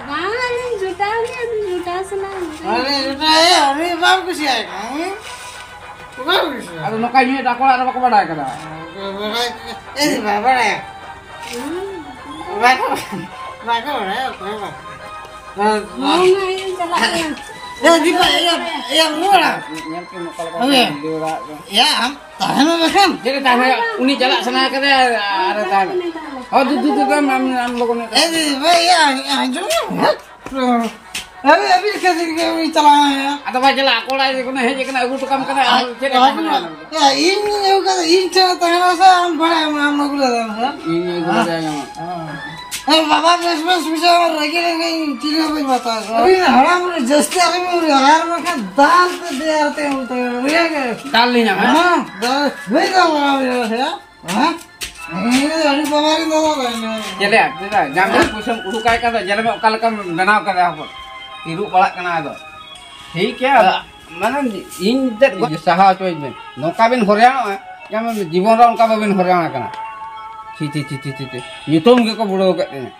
ᱵᱟᱝ, ᱟᱹᱞᱤᱧ ᱡᱚᱴᱟ ᱜᱮ, ᱟᱫᱚ ᱡᱚᱴᱟ ᱥᱟᱱᱟ ᱞᱤᱧᱟ᱾ ᱟᱨᱮ ᱡᱚᱴᱟ, ᱮ, ᱟᱹᱰᱤ ᱵᱟᱢ ᱠᱩᱥᱤᱭᱟᱭ ᱠᱟᱱᱟ, ᱦᱮᱸ? ᱵᱟᱢ ᱠᱩᱥᱤᱭᱟᱭ ᱟᱫᱚ ᱱᱚᱝᱠᱟ ᱢᱤᱭᱟᱹ ᱫᱚ ᱟᱠᱚ ᱚᱲᱟᱜ ᱨᱮ ᱵᱟᱠᱚ ᱵᱟᱰᱟᱭ ᱠᱟᱫᱟ? ᱵᱟᱰᱟᱭ ᱠᱟᱫᱟ᱾ ᱮ, ᱵᱟᱭ ᱵᱟᱰᱟᱭᱟ᱾ ᱦᱩᱸ᱾ ᱵᱟᱠᱚ, ᱵᱟᱠᱚ ᱵᱟᱰᱟᱭᱟ, ᱚᱠᱚᱭ ᱦᱚᱸ ᱵᱟᱠᱚ ᱵᱟᱰᱟᱭᱟ᱾ ᱦᱳᱭ, ᱦᱳᱭ, ᱪᱟᱞᱟᱜ ᱠᱟᱱᱟ᱾ ᱮ, ᱫᱤᱯᱟ, ᱤᱭᱟᱹ, ᱤᱭᱟᱹ, ᱨᱩᱣᱟᱹᱲᱟ᱾ ᱧᱮᱞ ᱠᱚᱢ ᱚᱠᱟ ᱞᱮᱠᱟ ᱦᱳᱭ᱾ ᱠᱚ ᱫᱟᱹᱲᱟ ᱠᱚ᱾ ᱭᱟ, ᱟᱢ ᱛᱟᱦᱮᱱ ᱢᱮ ᱵᱟᱠᱷᱟᱱ᱾ ᱪᱮᱫ ᱨᱮ ᱛᱟᱦᱮᱱ ᱦᱩᱭᱩᱜᱼᱟ? ᱩᱱᱤ ᱪᱟᱞᱟᱜ ᱥᱟᱱᱟ ᱠᱟᱫᱮᱭᱟ, ᱟᱨ ᱛᱟᱦᱮᱱ᱾ ᱦᱚᱸ, ᱫᱩ, ᱫᱩ, ᱫᱩ, ᱫᱩ, ᱟᱢ, ᱟᱢ, ᱟᱢ ᱞᱚᱜᱚᱱ ᱧᱚᱜ ᱮ, ᱫᱤ, ᱵᱷᱟᱭ, ᱭᱟ, ᱟᱸᱡᱚᱢ ᱢᱮ᱾ ᱟᱨᱮ, ᱟᱹᱵᱤᱱ ᱞᱮᱠᱟ ᱪᱮᱫ ᱞᱮᱠᱟ ᱩᱱᱤ ᱪᱟᱞᱟᱣ ᱮᱱᱟ? ᱟᱫᱚ ᱵᱟᱭ ᱪᱟᱞᱟᱜᱼᱟ, ᱠᱚᱲᱟ ᱡᱚᱠᱷᱚᱱᱮ ᱦᱮᱡ ᱟᱠᱟᱱᱟ, ᱟᱹᱜᱩ ᱦᱚᱴᱚ ᱠᱟᱢ ᱠᱟᱱᱟ, ᱟᱨ ᱪᱮᱫ ᱮ ᱟᱹᱵᱤᱱ ᱛᱟᱦᱮᱱᱟ? ᱭᱟ, ᱤᱧ ᱟᱹᱜᱩ ᱠᱟᱫᱟ, ᱤᱧ ᱴᱷᱮᱱ ᱛᱟᱦᱮᱱᱟ ᱥᱮ ᱟᱢ ᱵᱟᱲᱟᱭᱟᱢ, ᱟᱢ ᱟᱹᱜᱩ ᱞᱮᱫᱟᱢ ᱥᱮ? ᱤᱧ ᱟᱹᱜᱩ ᱞᱮᱫᱟᱭᱟ᱾ ᱦᱮᱸ, ᱵᱟᱵᱟ, ᱵᱮᱥ, ᱵᱮᱥ ᱵᱩᱡᱷᱟᱹᱣ, ᱨᱟᱹᱜᱤ, ᱨᱟᱹᱜᱤ, ᱪᱤᱞᱤ ᱦᱚᱸ ᱵᱟᱹᱧ ᱵᱟᱛᱟᱣ ᱠᱚᱣᱟ᱾ ᱟᱹᱵᱤᱱ ᱦᱟᱲᱟᱢ ᱨᱮ ᱡᱟᱹᱥᱛᱤ ᱟᱞᱚᱵᱤᱱ ᱨᱚᱲᱟ, ᱟᱨ ᱵᱟᱠᱷᱟᱱ ᱫᱟᱞ ᱛᱮ ᱫᱮᱭᱟ ᱛᱮ ᱩᱞᱴᱟᱹ, ᱵᱩᱡᱷᱟᱹᱣ ᱠᱮᱫᱟ? ᱫᱟᱞ ᱞᱤᱧᱟ, ᱦᱮᱸ? ᱦᱮᱸ, ᱫᱟᱞ, ᱵᱟᱹᱧ ᱫᱟᱞ ᱵᱟᱲᱟ ᱵᱩᱡᱷᱟᱹᱣ ᱠᱮᱫᱟ? ᱦᱮᱸ? ᱤᱧ ᱫᱚ ᱟᱹᱰᱤ ᱵᱟᱵᱟ ᱨᱤᱧ ᱫᱟᱞ ᱵᱟᱲᱟ ᱠᱟᱱᱟ᱾ ᱪᱮᱞᱮ, ᱪᱮᱫᱟᱜ? ᱡᱟᱢ ᱨᱮ ᱯᱩᱭᱥᱟᱹᱢ ᱩᱰᱩᱠᱟᱭ ᱠᱟᱱ ᱫᱚ, ᱧᱮᱞ ᱢᱮ ᱚᱠᱟ ᱞᱮᱠᱟᱢ ᱵᱮᱱᱟᱣ ᱠᱟᱫᱟ ᱦᱚᱯᱚᱱ᱾ ᱛᱤᱨᱩᱵ ᱵᱟᱲᱟᱜ ᱠᱟᱱᱟ ᱟᱫᱚ᱾ ᱴᱷᱤᱠ ᱜᱮᱭᱟ, ᱢᱟᱱᱮ ᱤᱧ ᱛᱮᱫ ᱥᱟᱦᱟ ᱦᱚᱪᱚᱭ ᱢᱮ᱾ ᱱᱚᱝᱠᱟ ᱵᱤᱱ ᱦᱚᱨᱭᱟᱱᱚᱜᱼᱟ, ᱡᱮᱢᱚᱱ ᱡᱤᱵᱚᱱ ᱨᱮ ᱚᱱᱠᱟ ᱵᱟᱵᱤᱱ ᱦᱚᱨᱭᱟᱱ ᱟᱠᱟᱱᱟ᱾ ᱪᱷᱤ, ᱪᱷᱤ, ᱪᱷᱤ, ᱪᱷᱤ, ᱪᱷᱤ, ᱪᱷᱤ᱾ ᱧᱩᱛᱩᱢ ᱜᱮᱠᱚ ᱵᱩᱲᱟᱹᱣ ᱠᱮᱫ ᱛᱤᱧᱟ᱾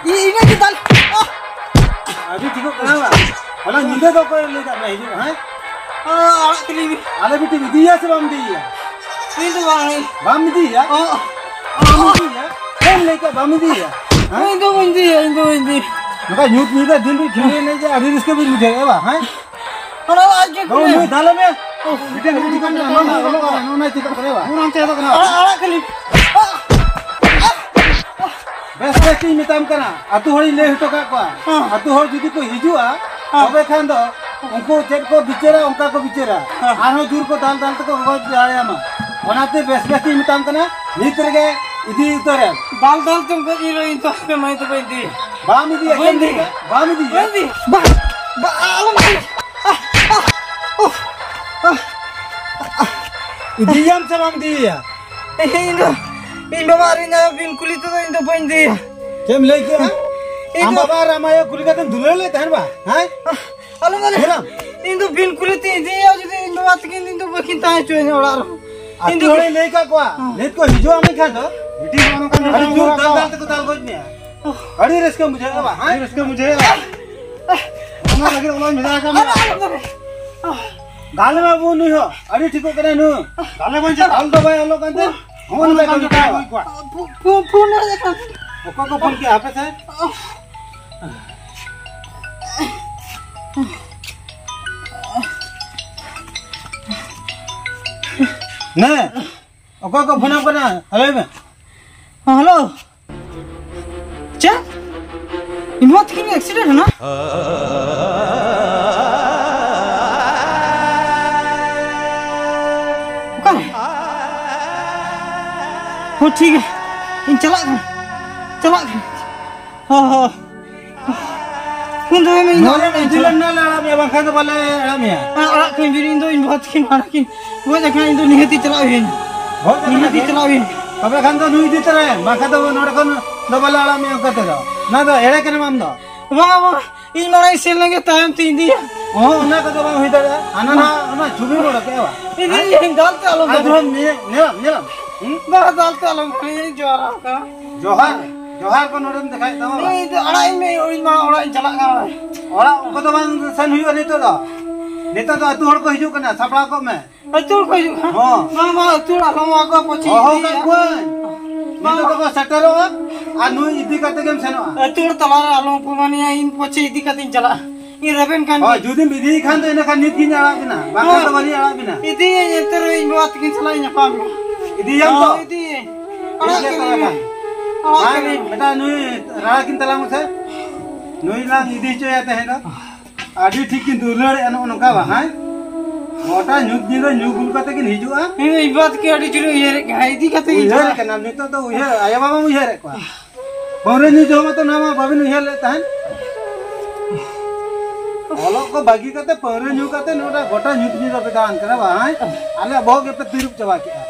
ᱤ-, ᱤᱱᱟᱹ ᱜᱮ ᱫᱟᱞ᱾ ᱟᱹᱰᱤ ᱴᱷᱤᱠᱚᱜ ᱠᱟᱱᱟ ᱵᱟᱝ? ᱦᱚᱞᱟ ᱧᱤᱫᱟᱹ ᱫᱚ ᱚᱠᱚᱭ ᱞᱟᱹᱭ ᱠᱟᱜ ᱢᱮ ᱦᱤᱡᱩᱜ, ᱦᱮᱸ? ᱟᱲᱟᱜ ᱠᱟᱹᱞᱤᱧ ᱵᱤᱱ᱾ ᱟᱞᱮ ᱵᱤᱴᱤ ᱤᱫᱤᱭᱟ ᱥᱮ ᱵᱟᱢ ᱤᱫᱤᱭᱟ? ᱤᱧ ᱫᱚ ᱵᱟᱝ᱾ ᱵᱟᱢ ᱤᱫᱤᱭᱟ? ᱚ᱾ ᱵᱟᱢ ᱤᱫᱤᱭᱟ? ᱪᱮᱫ ᱮᱢ ᱞᱟᱹᱭ ᱠᱮᱫ ᱵᱟᱢ ᱤᱫᱤᱭᱟ? ᱦᱮᱸ? ᱤᱧ ᱫᱚ ᱵᱟᱹᱧ ᱤᱫᱤᱭᱟ, ᱤᱧ ᱫᱚ ᱵᱟᱹᱧ ᱤᱫᱤᱭᱟ᱾ ᱱᱚᱝᱠᱟ ᱧᱩᱛ ᱧᱤᱫᱟᱹ ᱫᱤᱱ ᱨᱮ ᱠᱷᱮᱞ ᱮᱱᱮᱡ ᱡᱮ ᱟᱹᱰᱤ ᱨᱟᱹᱥᱠᱟᱹ ᱵᱤᱱ ᱵᱩᱡᱷᱟᱹᱣᱮᱫᱼᱟ ᱵᱟᱝ, ᱦᱮᱸ? ᱚᱱᱟ ᱫᱚ ᱟᱡ ᱜᱮ ᱫᱚ ᱠᱩᱞᱤ᱾ ᱱᱩᱭ ᱫᱟᱞᱮ ᱢᱮ᱾ ᱚ᱾ ᱢᱤᱫᱴᱮᱱ ᱜᱩᱞᱤ ᱠᱟᱱ ᱫᱚ ᱱᱚᱣᱟ ᱚᱞᱚᱜ ᱠᱟᱱᱟ, ᱱᱚᱣᱟ ᱪᱮᱫᱚᱜ ᱠᱟᱱᱟ ᱵᱟᱝ? ᱱᱚᱣᱟ ᱪᱮᱫᱚᱜ ᱠᱟᱱᱟ᱾ ᱟᱲᱟᱜ, ᱟᱲᱟᱜ ᱠᱟᱹᱞᱤᱧ᱾ ᱵᱮᱥ ᱵᱮᱥ ᱤᱧ ᱢᱮᱛᱟᱢ ᱠᱟᱱᱟ, ᱟᱹᱛᱩ ᱦᱚᱲᱤᱧ ᱞᱟᱹᱭ ᱦᱚᱴᱚ ᱠᱟᱜ ᱠᱚᱣᱟ᱾ ᱦᱮᱸ᱾ ᱟᱹᱛᱩ ᱦᱚᱲ ᱡᱩᱫᱤ ᱠᱚ ᱦᱤᱡᱩᱜᱼᱟ, ᱦᱮᱸ᱾ ᱛᱚᱵᱮ ᱠᱷᱟᱱ ᱫᱚ ᱩᱱᱠᱩ ᱪᱮᱫ ᱠᱚ ᱵᱤᱪᱟᱹᱨᱟ, ᱚᱱᱠᱟ ᱠᱚ ᱵᱤᱪᱟᱹᱨᱟ᱾ ᱦᱮᱸ᱾ ᱟᱨᱦᱚᱸ ᱡᱳᱨ ᱠᱚ ᱫᱟᱞ ᱫᱟᱞ ᱛᱮᱠᱚ ᱜᱚᱡ ᱫᱟᱲᱮᱭᱟᱢᱟ᱾ ᱚᱱᱟᱛᱮ ᱵᱮᱥ ᱵᱮᱥ ᱤᱧ ᱢᱮᱛᱟᱢ ᱠᱟᱱᱟ, ᱱᱤᱛ ᱨᱮᱜᱮ ᱤᱫᱤ ᱩᱛᱟᱹᱨᱮᱢ᱾ ᱫᱟᱞ ᱫᱟᱞ ᱛᱮᱢ ᱜᱚᱡ ᱤᱧ ᱨᱮᱦᱚᱸ ᱤᱧ ᱫᱚ ᱦᱟᱯᱮ ᱢᱟᱹᱭ ᱫᱚ ᱵᱟᱹᱧ ᱤᱫᱤᱭᱟ᱾ ᱵᱟᱢ ᱤᱫᱤᱭᱟ? ᱵᱟᱹᱧ ᱤᱫᱤᱭᱟ᱾ ᱵᱟᱢ ᱤᱫᱤᱭᱟ? ᱵᱟᱹᱧ ᱤᱫᱤᱭᱟ᱾ ᱵᱟ, ᱵᱟ, ᱟᱞᱚᱢ ᱫᱟᱞ᱾ ᱟᱦ, ᱟᱦ, ᱩᱦ, ᱟᱦ᱾ ᱤᱫᱤᱭᱟᱢ ᱥᱮ ᱵᱟᱢ ᱤᱫᱤᱭᱟ? ᱤᱧ ᱫᱚ, ᱤᱧ ᱵᱟᱵᱟ ᱟᱨ ᱤᱧ ᱟᱭᱳ ᱵᱤᱱ ᱠᱩᱞᱤ ᱛᱮᱫᱚ ᱤᱧ ᱫᱚ ᱵᱟᱹᱧ ᱤᱫᱤᱭᱟ᱾ ᱪᱮᱫ ᱮᱢ ᱞᱟᱹᱭ ᱠᱮᱜᱼᱟ? ᱤᱧ ᱟᱢ ᱫᱚ ᱵᱟᱵᱟ ᱟᱨ ᱟᱢ ᱟᱭᱳ ᱠᱩᱞᱤ ᱠᱟᱛᱮᱢ ᱫᱩᱞᱟᱹᱲ ᱞᱮᱫ ᱛᱟᱦᱮᱱ ᱵᱟ, ᱦᱮᱸ? ᱟᱞᱚᱢ ᱢᱮᱱᱟ᱾ ᱦᱮᱨᱟᱢ᱾ ᱤᱧ ᱫᱚ ᱵᱤᱱ ᱠᱩᱞᱤ ᱛᱮ ᱤᱫᱤᱭᱟ, ᱡᱩᱫᱤ ᱤᱧ ᱵᱟᱵᱟ ᱛᱟᱹᱠᱤᱱ ᱤᱧ ᱫᱚ ᱵᱟᱹᱠᱤᱱ ᱛᱟᱦᱮᱸ ᱦᱚᱪᱚᱣᱟᱹᱧᱟ ᱚᱲᱟᱜ ᱨᱮᱦᱚᱸ᱾ ᱤᱧ ᱟᱹᱛᱩ ᱫᱚ ᱦᱚᱲᱤᱧ ᱞᱟᱹᱭ ᱠᱟᱜ ᱠᱚᱣᱟ, ᱦᱮᱸ᱾ ᱱᱤᱛ ᱠᱚ ᱦᱤᱡᱩᱜᱼᱟ ᱢᱮᱱᱠᱷᱟᱱ ᱫᱚ ᱵᱤᱴᱤ ᱦᱚᱸ ᱱᱚᱝᱠᱟᱱ ᱟᱹᱰᱤ ᱡᱳᱨ ᱫᱟᱞ ᱫᱟᱞ ᱛᱮᱠᱚ ᱫᱟᱞ ᱜᱚᱡ ᱢᱮᱭᱟ᱾ ᱟᱹᱰᱤ ᱨᱟᱹᱥᱠᱟᱹᱢ ᱵᱩᱡᱷᱟᱹᱣᱟ ᱵᱟ, ᱦᱮᱸ? ᱟᱹᱰᱤ ᱨᱟᱹᱥᱠᱟᱹᱢ ᱵᱩᱡᱷᱟᱹᱣᱟ᱾ ᱚᱱᱟ ᱞᱟᱹᱜᱤᱫ ᱚᱱᱟᱧ ᱢᱮᱛᱟ ᱟᱠᱟᱫ ᱢᱮᱭᱟ᱾ ᱟᱞᱚᱢ ᱫᱟᱞᱮ᱾ ᱫᱟᱞᱮ ᱢᱟ ᱵᱚᱱ ᱱᱩᱭ ᱦᱚᱸ, ᱟᱹᱰᱤ ᱴᱷᱤᱠᱚᱜ ᱠᱟᱱᱟᱭ ᱱᱩᱭ᱾ ᱫᱟᱞᱮ ᱵᱟᱹᱧ ᱪᱟᱞᱟᱜᱼᱟ᱾ ᱫᱟᱞ ᱫᱚ ᱵᱟᱭ ᱚᱞᱚᱜ ᱠᱟᱱ ᱛᱮ᱾ ᱦᱚᱸ, ᱱᱚᱝᱠᱟ ᱠᱟᱹᱢᱤ ᱠᱟᱱᱟ᱾ ᱯᱷᱳ-, ᱯᱷᱳᱱ ᱦᱮᱡ ᱟᱠᱟᱱ᱾ ᱚᱠᱚᱭ ᱠᱚ ᱯᱷᱳᱱ ᱠᱮᱜᱼᱟ ᱦᱟᱯᱮ ᱥᱮ? ᱱᱮ, ᱚᱠᱚᱭ ᱠᱚ ᱯᱷᱳᱱᱟᱢ ᱠᱟᱱᱟ? ᱦᱮᱞᱳᱭ ᱢᱮ᱾ ᱦᱮᱸ, ᱦᱮᱞᱳ᱾ ᱪᱮᱫ? ᱤᱧ ᱵᱟᱵᱟ ᱛᱟᱹᱠᱤᱱ ᱮᱠᱥᱤᱰᱮᱱᱴ ᱮᱱᱟ? ᱚᱠᱟᱨᱮ? ᱦᱚᱸ, ᱴᱷᱤᱠ ᱜᱮᱭᱟ᱾ ᱤᱧ ᱪᱟᱞᱟᱜ ᱠᱟᱱᱟ᱾ ᱪᱟᱞᱟᱜ ᱠᱟᱱᱟ᱾ ᱦᱚᱸ, ᱦᱚᱸ᱾ ᱯᱷᱳᱱ ᱫᱚᱦᱚᱭ ᱢᱮ, ᱤᱧ ᱫᱚ ᱱᱚᱰᱮ ᱟᱲᱟᱜ ᱢᱮ, ᱤᱫᱤ ᱞᱮᱱ ᱱᱟᱞᱮ ᱟᱲᱟᱜ ᱢᱮᱭᱟ, ᱵᱟᱝᱠᱷᱟᱱ ᱫᱚ ᱵᱟᱞᱮ ᱟᱲᱟᱜ ᱢᱮᱭᱟ᱾ ᱟᱲᱟᱜ ᱠᱟᱹᱧ ᱵᱤᱱ, ᱤᱧ ᱫᱚ ᱤᱧ ᱵᱟᱵᱟ ᱛᱟᱹᱠᱤᱱ ᱢᱟᱲᱟᱝ ᱠᱤᱱ ᱜᱚᱡ ᱟᱠᱟᱱᱟ, ᱤᱧ ᱫᱚ ᱱᱤᱦᱟᱹᱛᱤ ᱪᱟᱞᱟᱜ ᱦᱩᱭᱩᱜᱼᱟ᱾ ᱜᱚᱡ ᱟᱠᱟᱱᱟ ᱱᱤᱦᱟᱹᱛᱤ ᱠᱤᱱ? ᱪᱟᱞᱟᱜ ᱦᱩᱭᱩᱜᱼᱟ᱾ ᱛᱚᱵᱮ ᱠᱷᱟᱱ ᱫᱚ ᱱᱩᱭ ᱤᱫᱤ ᱛᱚᱨᱟᱭᱮᱢ, ᱵᱟᱝᱠᱷᱟᱱ ᱫᱚ ᱱᱚᱰᱮ ᱠᱷᱚᱱ ᱫᱚ ᱵᱟᱞᱮ ᱟᱲᱟᱜ ᱢᱮᱭᱟ ᱚᱱᱠᱟ ᱛᱮᱫᱚ᱾ ᱚᱱᱟ ᱫᱚ ᱮᱲᱮ ᱠᱟᱱᱟᱢ ᱟᱢ ᱫᱚ᱾ ᱵᱟᱝ, ᱵᱟᱝ, ᱤᱧ ᱢᱟᱲᱟᱝ ᱤᱧ ᱥᱮᱱ ᱞᱮᱱᱜᱮ, ᱛᱟᱭᱚᱢ ᱛᱮ ᱤᱫᱤᱭᱟ᱾ ᱚᱦᱚᱸ, ᱚᱱᱟ ᱠᱚᱫᱚ ᱵᱟᱝ ᱦᱩᱭ ᱫᱟᱲᱮᱭᱟᱜᱼᱟ᱾ ᱦᱟᱱᱟ ᱱᱟᱣᱟ ᱚᱱᱟ ᱪᱷᱚᱵᱤ ᱢᱚᱲ ᱠᱮᱜᱼᱟ ᱵᱟ? ᱤᱫᱤᱭᱟᱹᱧ, ᱫᱟᱞ ᱛᱮ ᱟᱞᱚᱢ ᱟᱨ ᱫᱟᱞ᱾ ᱡᱚᱠᱷᱚᱱ ᱧᱮᱞ, ᱧᱮᱞᱟᱢ, ᱧᱮᱞᱟᱢ, ᱦᱩᱸ? ᱵᱟᱝ, ᱫᱟᱞ ᱛᱮ ᱟᱞᱚᱢ ᱫᱟᱞ, ᱤᱧ ᱡᱚᱦᱟᱨ ᱟᱢ ᱠᱟᱱᱟ᱾ ᱡᱚᱦᱟᱨ, ᱡᱚᱦᱟᱨ ᱠᱚ ᱱᱚᱰᱮᱢ ᱫᱮᱠᱷᱟᱭᱮᱫ ᱛᱟᱢᱟ ᱵᱟ? ᱤᱧ ᱫᱚ ᱟᱲᱟᱜ ᱤᱧ ᱢᱮ, ᱤᱧ ᱢᱟ ᱚᱲᱟᱜ ᱤᱧ ᱪᱟᱞᱟᱜ ᱠᱟᱱᱟ᱾ ᱚᱲᱟᱜ ᱠᱚᱫᱚ ᱵᱟᱝ ᱥᱮᱱ ᱦᱩᱭᱩᱜᱼᱟ ᱱᱤᱛᱚᱜ ᱫᱚ᱾ ᱱᱤᱛᱚᱜ ᱫᱚ ᱟᱹᱛᱩ ᱦᱚᱲ ᱠᱚ ᱦᱤᱡᱩᱜ ᱠᱟᱱᱟ, ᱥᱟᱯᱲᱟᱣ ᱠᱚᱜ ᱢᱮ᱾ ᱟᱹᱛᱩ ᱦᱚᱲ ᱠᱚ ᱦᱤᱡᱩᱜ ᱠᱟᱱᱟ? ᱦᱚᱸ᱾ ᱵᱟᱝ, ᱵᱟᱝ, ᱟᱹᱛᱩ ᱦᱚᱲ ᱟᱞᱚᱢ ᱦᱚᱦᱚ ᱟᱠᱚᱣᱟ, ᱯᱚᱪᱷᱤ ᱦᱚᱦᱚ ᱤᱫᱤᱭᱮᱭᱟ᱾ ᱠᱟᱜ ᱠᱚᱣᱟᱹᱧ᱾ ᱵᱟᱝ᱾ ᱱᱤᱛᱚᱜ ᱫᱚᱠᱚ ᱥᱮᱴᱮᱨᱚᱜᱼᱟ ᱟᱨ ᱱᱩᱭ ᱤᱫᱤ ᱠᱟᱛᱮ ᱜᱮᱢ ᱥᱮᱱᱚᱜᱼᱟ᱾ ᱟᱹᱛᱩ ᱦᱚᱲ ᱛᱟᱞᱟᱨᱮ ᱟᱞᱚᱢ ᱚᱯᱚᱢᱟᱱᱤᱭᱟ, ᱤᱧ ᱯᱚᱪᱷᱤ ᱤᱫᱤ ᱠᱟᱛᱮᱧ ᱪᱟᱞᱟᱜᱼᱟ᱾ ᱤᱧ ᱨᱮᱵᱮᱱ ᱠᱟᱱ ᱦᱳᱭ, ᱜᱮ᱾ ᱡᱩᱫᱤᱢ ᱤᱫᱤᱭᱮ ᱠᱷᱟᱱ ᱫᱚ ᱤᱱᱟᱹ ᱠᱷᱟᱱ ᱱᱤᱛ ᱜᱤᱧ ᱟᱲᱟᱜ ᱵᱤᱱᱟ, ᱵᱟᱝᱠᱷᱟᱱ ᱫᱚ ᱦᱳᱭ᱾ ᱵᱟᱹᱞᱤᱧ ᱟᱲᱟᱜ ᱵᱤᱱᱟ᱾ ᱤᱫᱤᱭᱟᱹᱧ, ᱮᱱᱛᱮ ᱨᱮᱦᱚᱸ ᱤᱧ ᱵᱟᱵᱟ ᱛᱟᱹᱠᱤᱱ ᱥᱟᱞᱟᱜ ᱤᱧ ᱧᱟᱯᱟᱢ ᱠᱚᱜᱼᱟ᱾ ᱤᱫᱤᱭᱟᱢ ᱛᱚ? ᱦᱳᱭ, ᱤᱫᱤᱭᱟᱹᱧ᱾ ᱴᱷᱤᱠ ᱟᱲᱟᱜ ᱜᱮᱭᱟ ᱛᱚᱵᱮ ᱠᱟᱹᱞᱤᱧ ᱠᱷᱟᱱ᱾ ᱢᱮ᱾ ᱟᱲᱟᱜ ᱢᱟᱭ ᱠᱟᱹᱞᱤᱧ ᱢᱮ᱾ ᱢᱮᱛᱟ ᱱᱩᱭ ᱨᱟᱲᱟ ᱠᱤᱱ ᱛᱟᱞᱟᱝ ᱢᱮᱥᱮ᱾ ᱱᱩᱭ ᱞᱟᱝ ᱤᱫᱤ ᱦᱚᱪᱚᱭᱟ ᱛᱮᱦᱮᱧ ᱫᱚ᱾ ᱟᱹᱰᱤ ᱴᱷᱤᱠ ᱠᱤᱱ ᱫᱩᱞᱟᱹᱲᱮᱜᱼᱟ ᱱᱚᱜᱼᱚ ᱱᱚᱝᱠᱟ ᱵᱟᱝ, ᱦᱮᱸ? ᱜᱚᱴᱟ ᱧᱩᱛ ᱧᱤᱫᱟᱹ ᱧᱩ ᱵᱩᱞ ᱠᱟᱛᱮ ᱠᱤᱱ ᱦᱤᱡᱩᱜᱼᱟ᱾ ᱤᱧ ᱫᱚ ᱤᱧ ᱵᱟᱵᱟ ᱛᱟᱹᱠᱤᱱ ᱟᱹᱰᱤ ᱡᱳᱨᱮ ᱩᱭᱦᱟᱹᱨᱮᱫ ᱠᱟᱱᱟ, ᱤᱫᱤ ᱠᱟᱛᱮ ᱜᱤᱧ ᱩᱭᱦᱟᱹᱨᱮᱫ ᱪᱟᱞᱟᱜᱼᱟ᱾ ᱠᱟᱱᱟ, ᱱᱤᱛᱚᱜ ᱫᱚ ᱩᱭᱦᱟᱹᱨ, ᱟᱭᱳ ᱵᱟᱵᱟᱢ ᱩᱭᱦᱟᱹᱨᱮᱫ ᱠᱚᱣᱟ᱾ ᱯᱟᱹᱣᱨᱟᱹ ᱧᱩ ᱡᱚᱢ ᱢᱟᱛᱚ ᱱᱚᱣᱟ ᱢᱟ ᱵᱟᱵᱤᱱ ᱩᱭᱦᱟᱹᱨ ᱞᱮᱫ ᱛᱟᱦᱮᱸᱱ᱾ ᱚᱞᱚᱜ ᱠᱚ ᱵᱟᱹᱜᱤ ᱠᱟᱛᱮ ᱯᱟᱹᱣᱨᱟᱹ ᱧᱩ ᱠᱟᱛᱮ ᱱᱚᱰᱮ ᱜᱚᱴᱟ ᱧᱩᱛ ᱧᱤᱫᱟᱹ ᱯᱮ ᱫᱟᱬᱟᱱ ᱠᱟᱱᱟ ᱵᱟᱝ, ᱦᱮᱸ? ᱟᱞᱮᱭᱟᱜ ᱵᱚᱦᱚᱜ ᱜᱮᱯᱮ ᱛᱤᱨᱩᱵ ᱪᱟᱵᱟ ᱠᱮᱜᱼᱟ᱾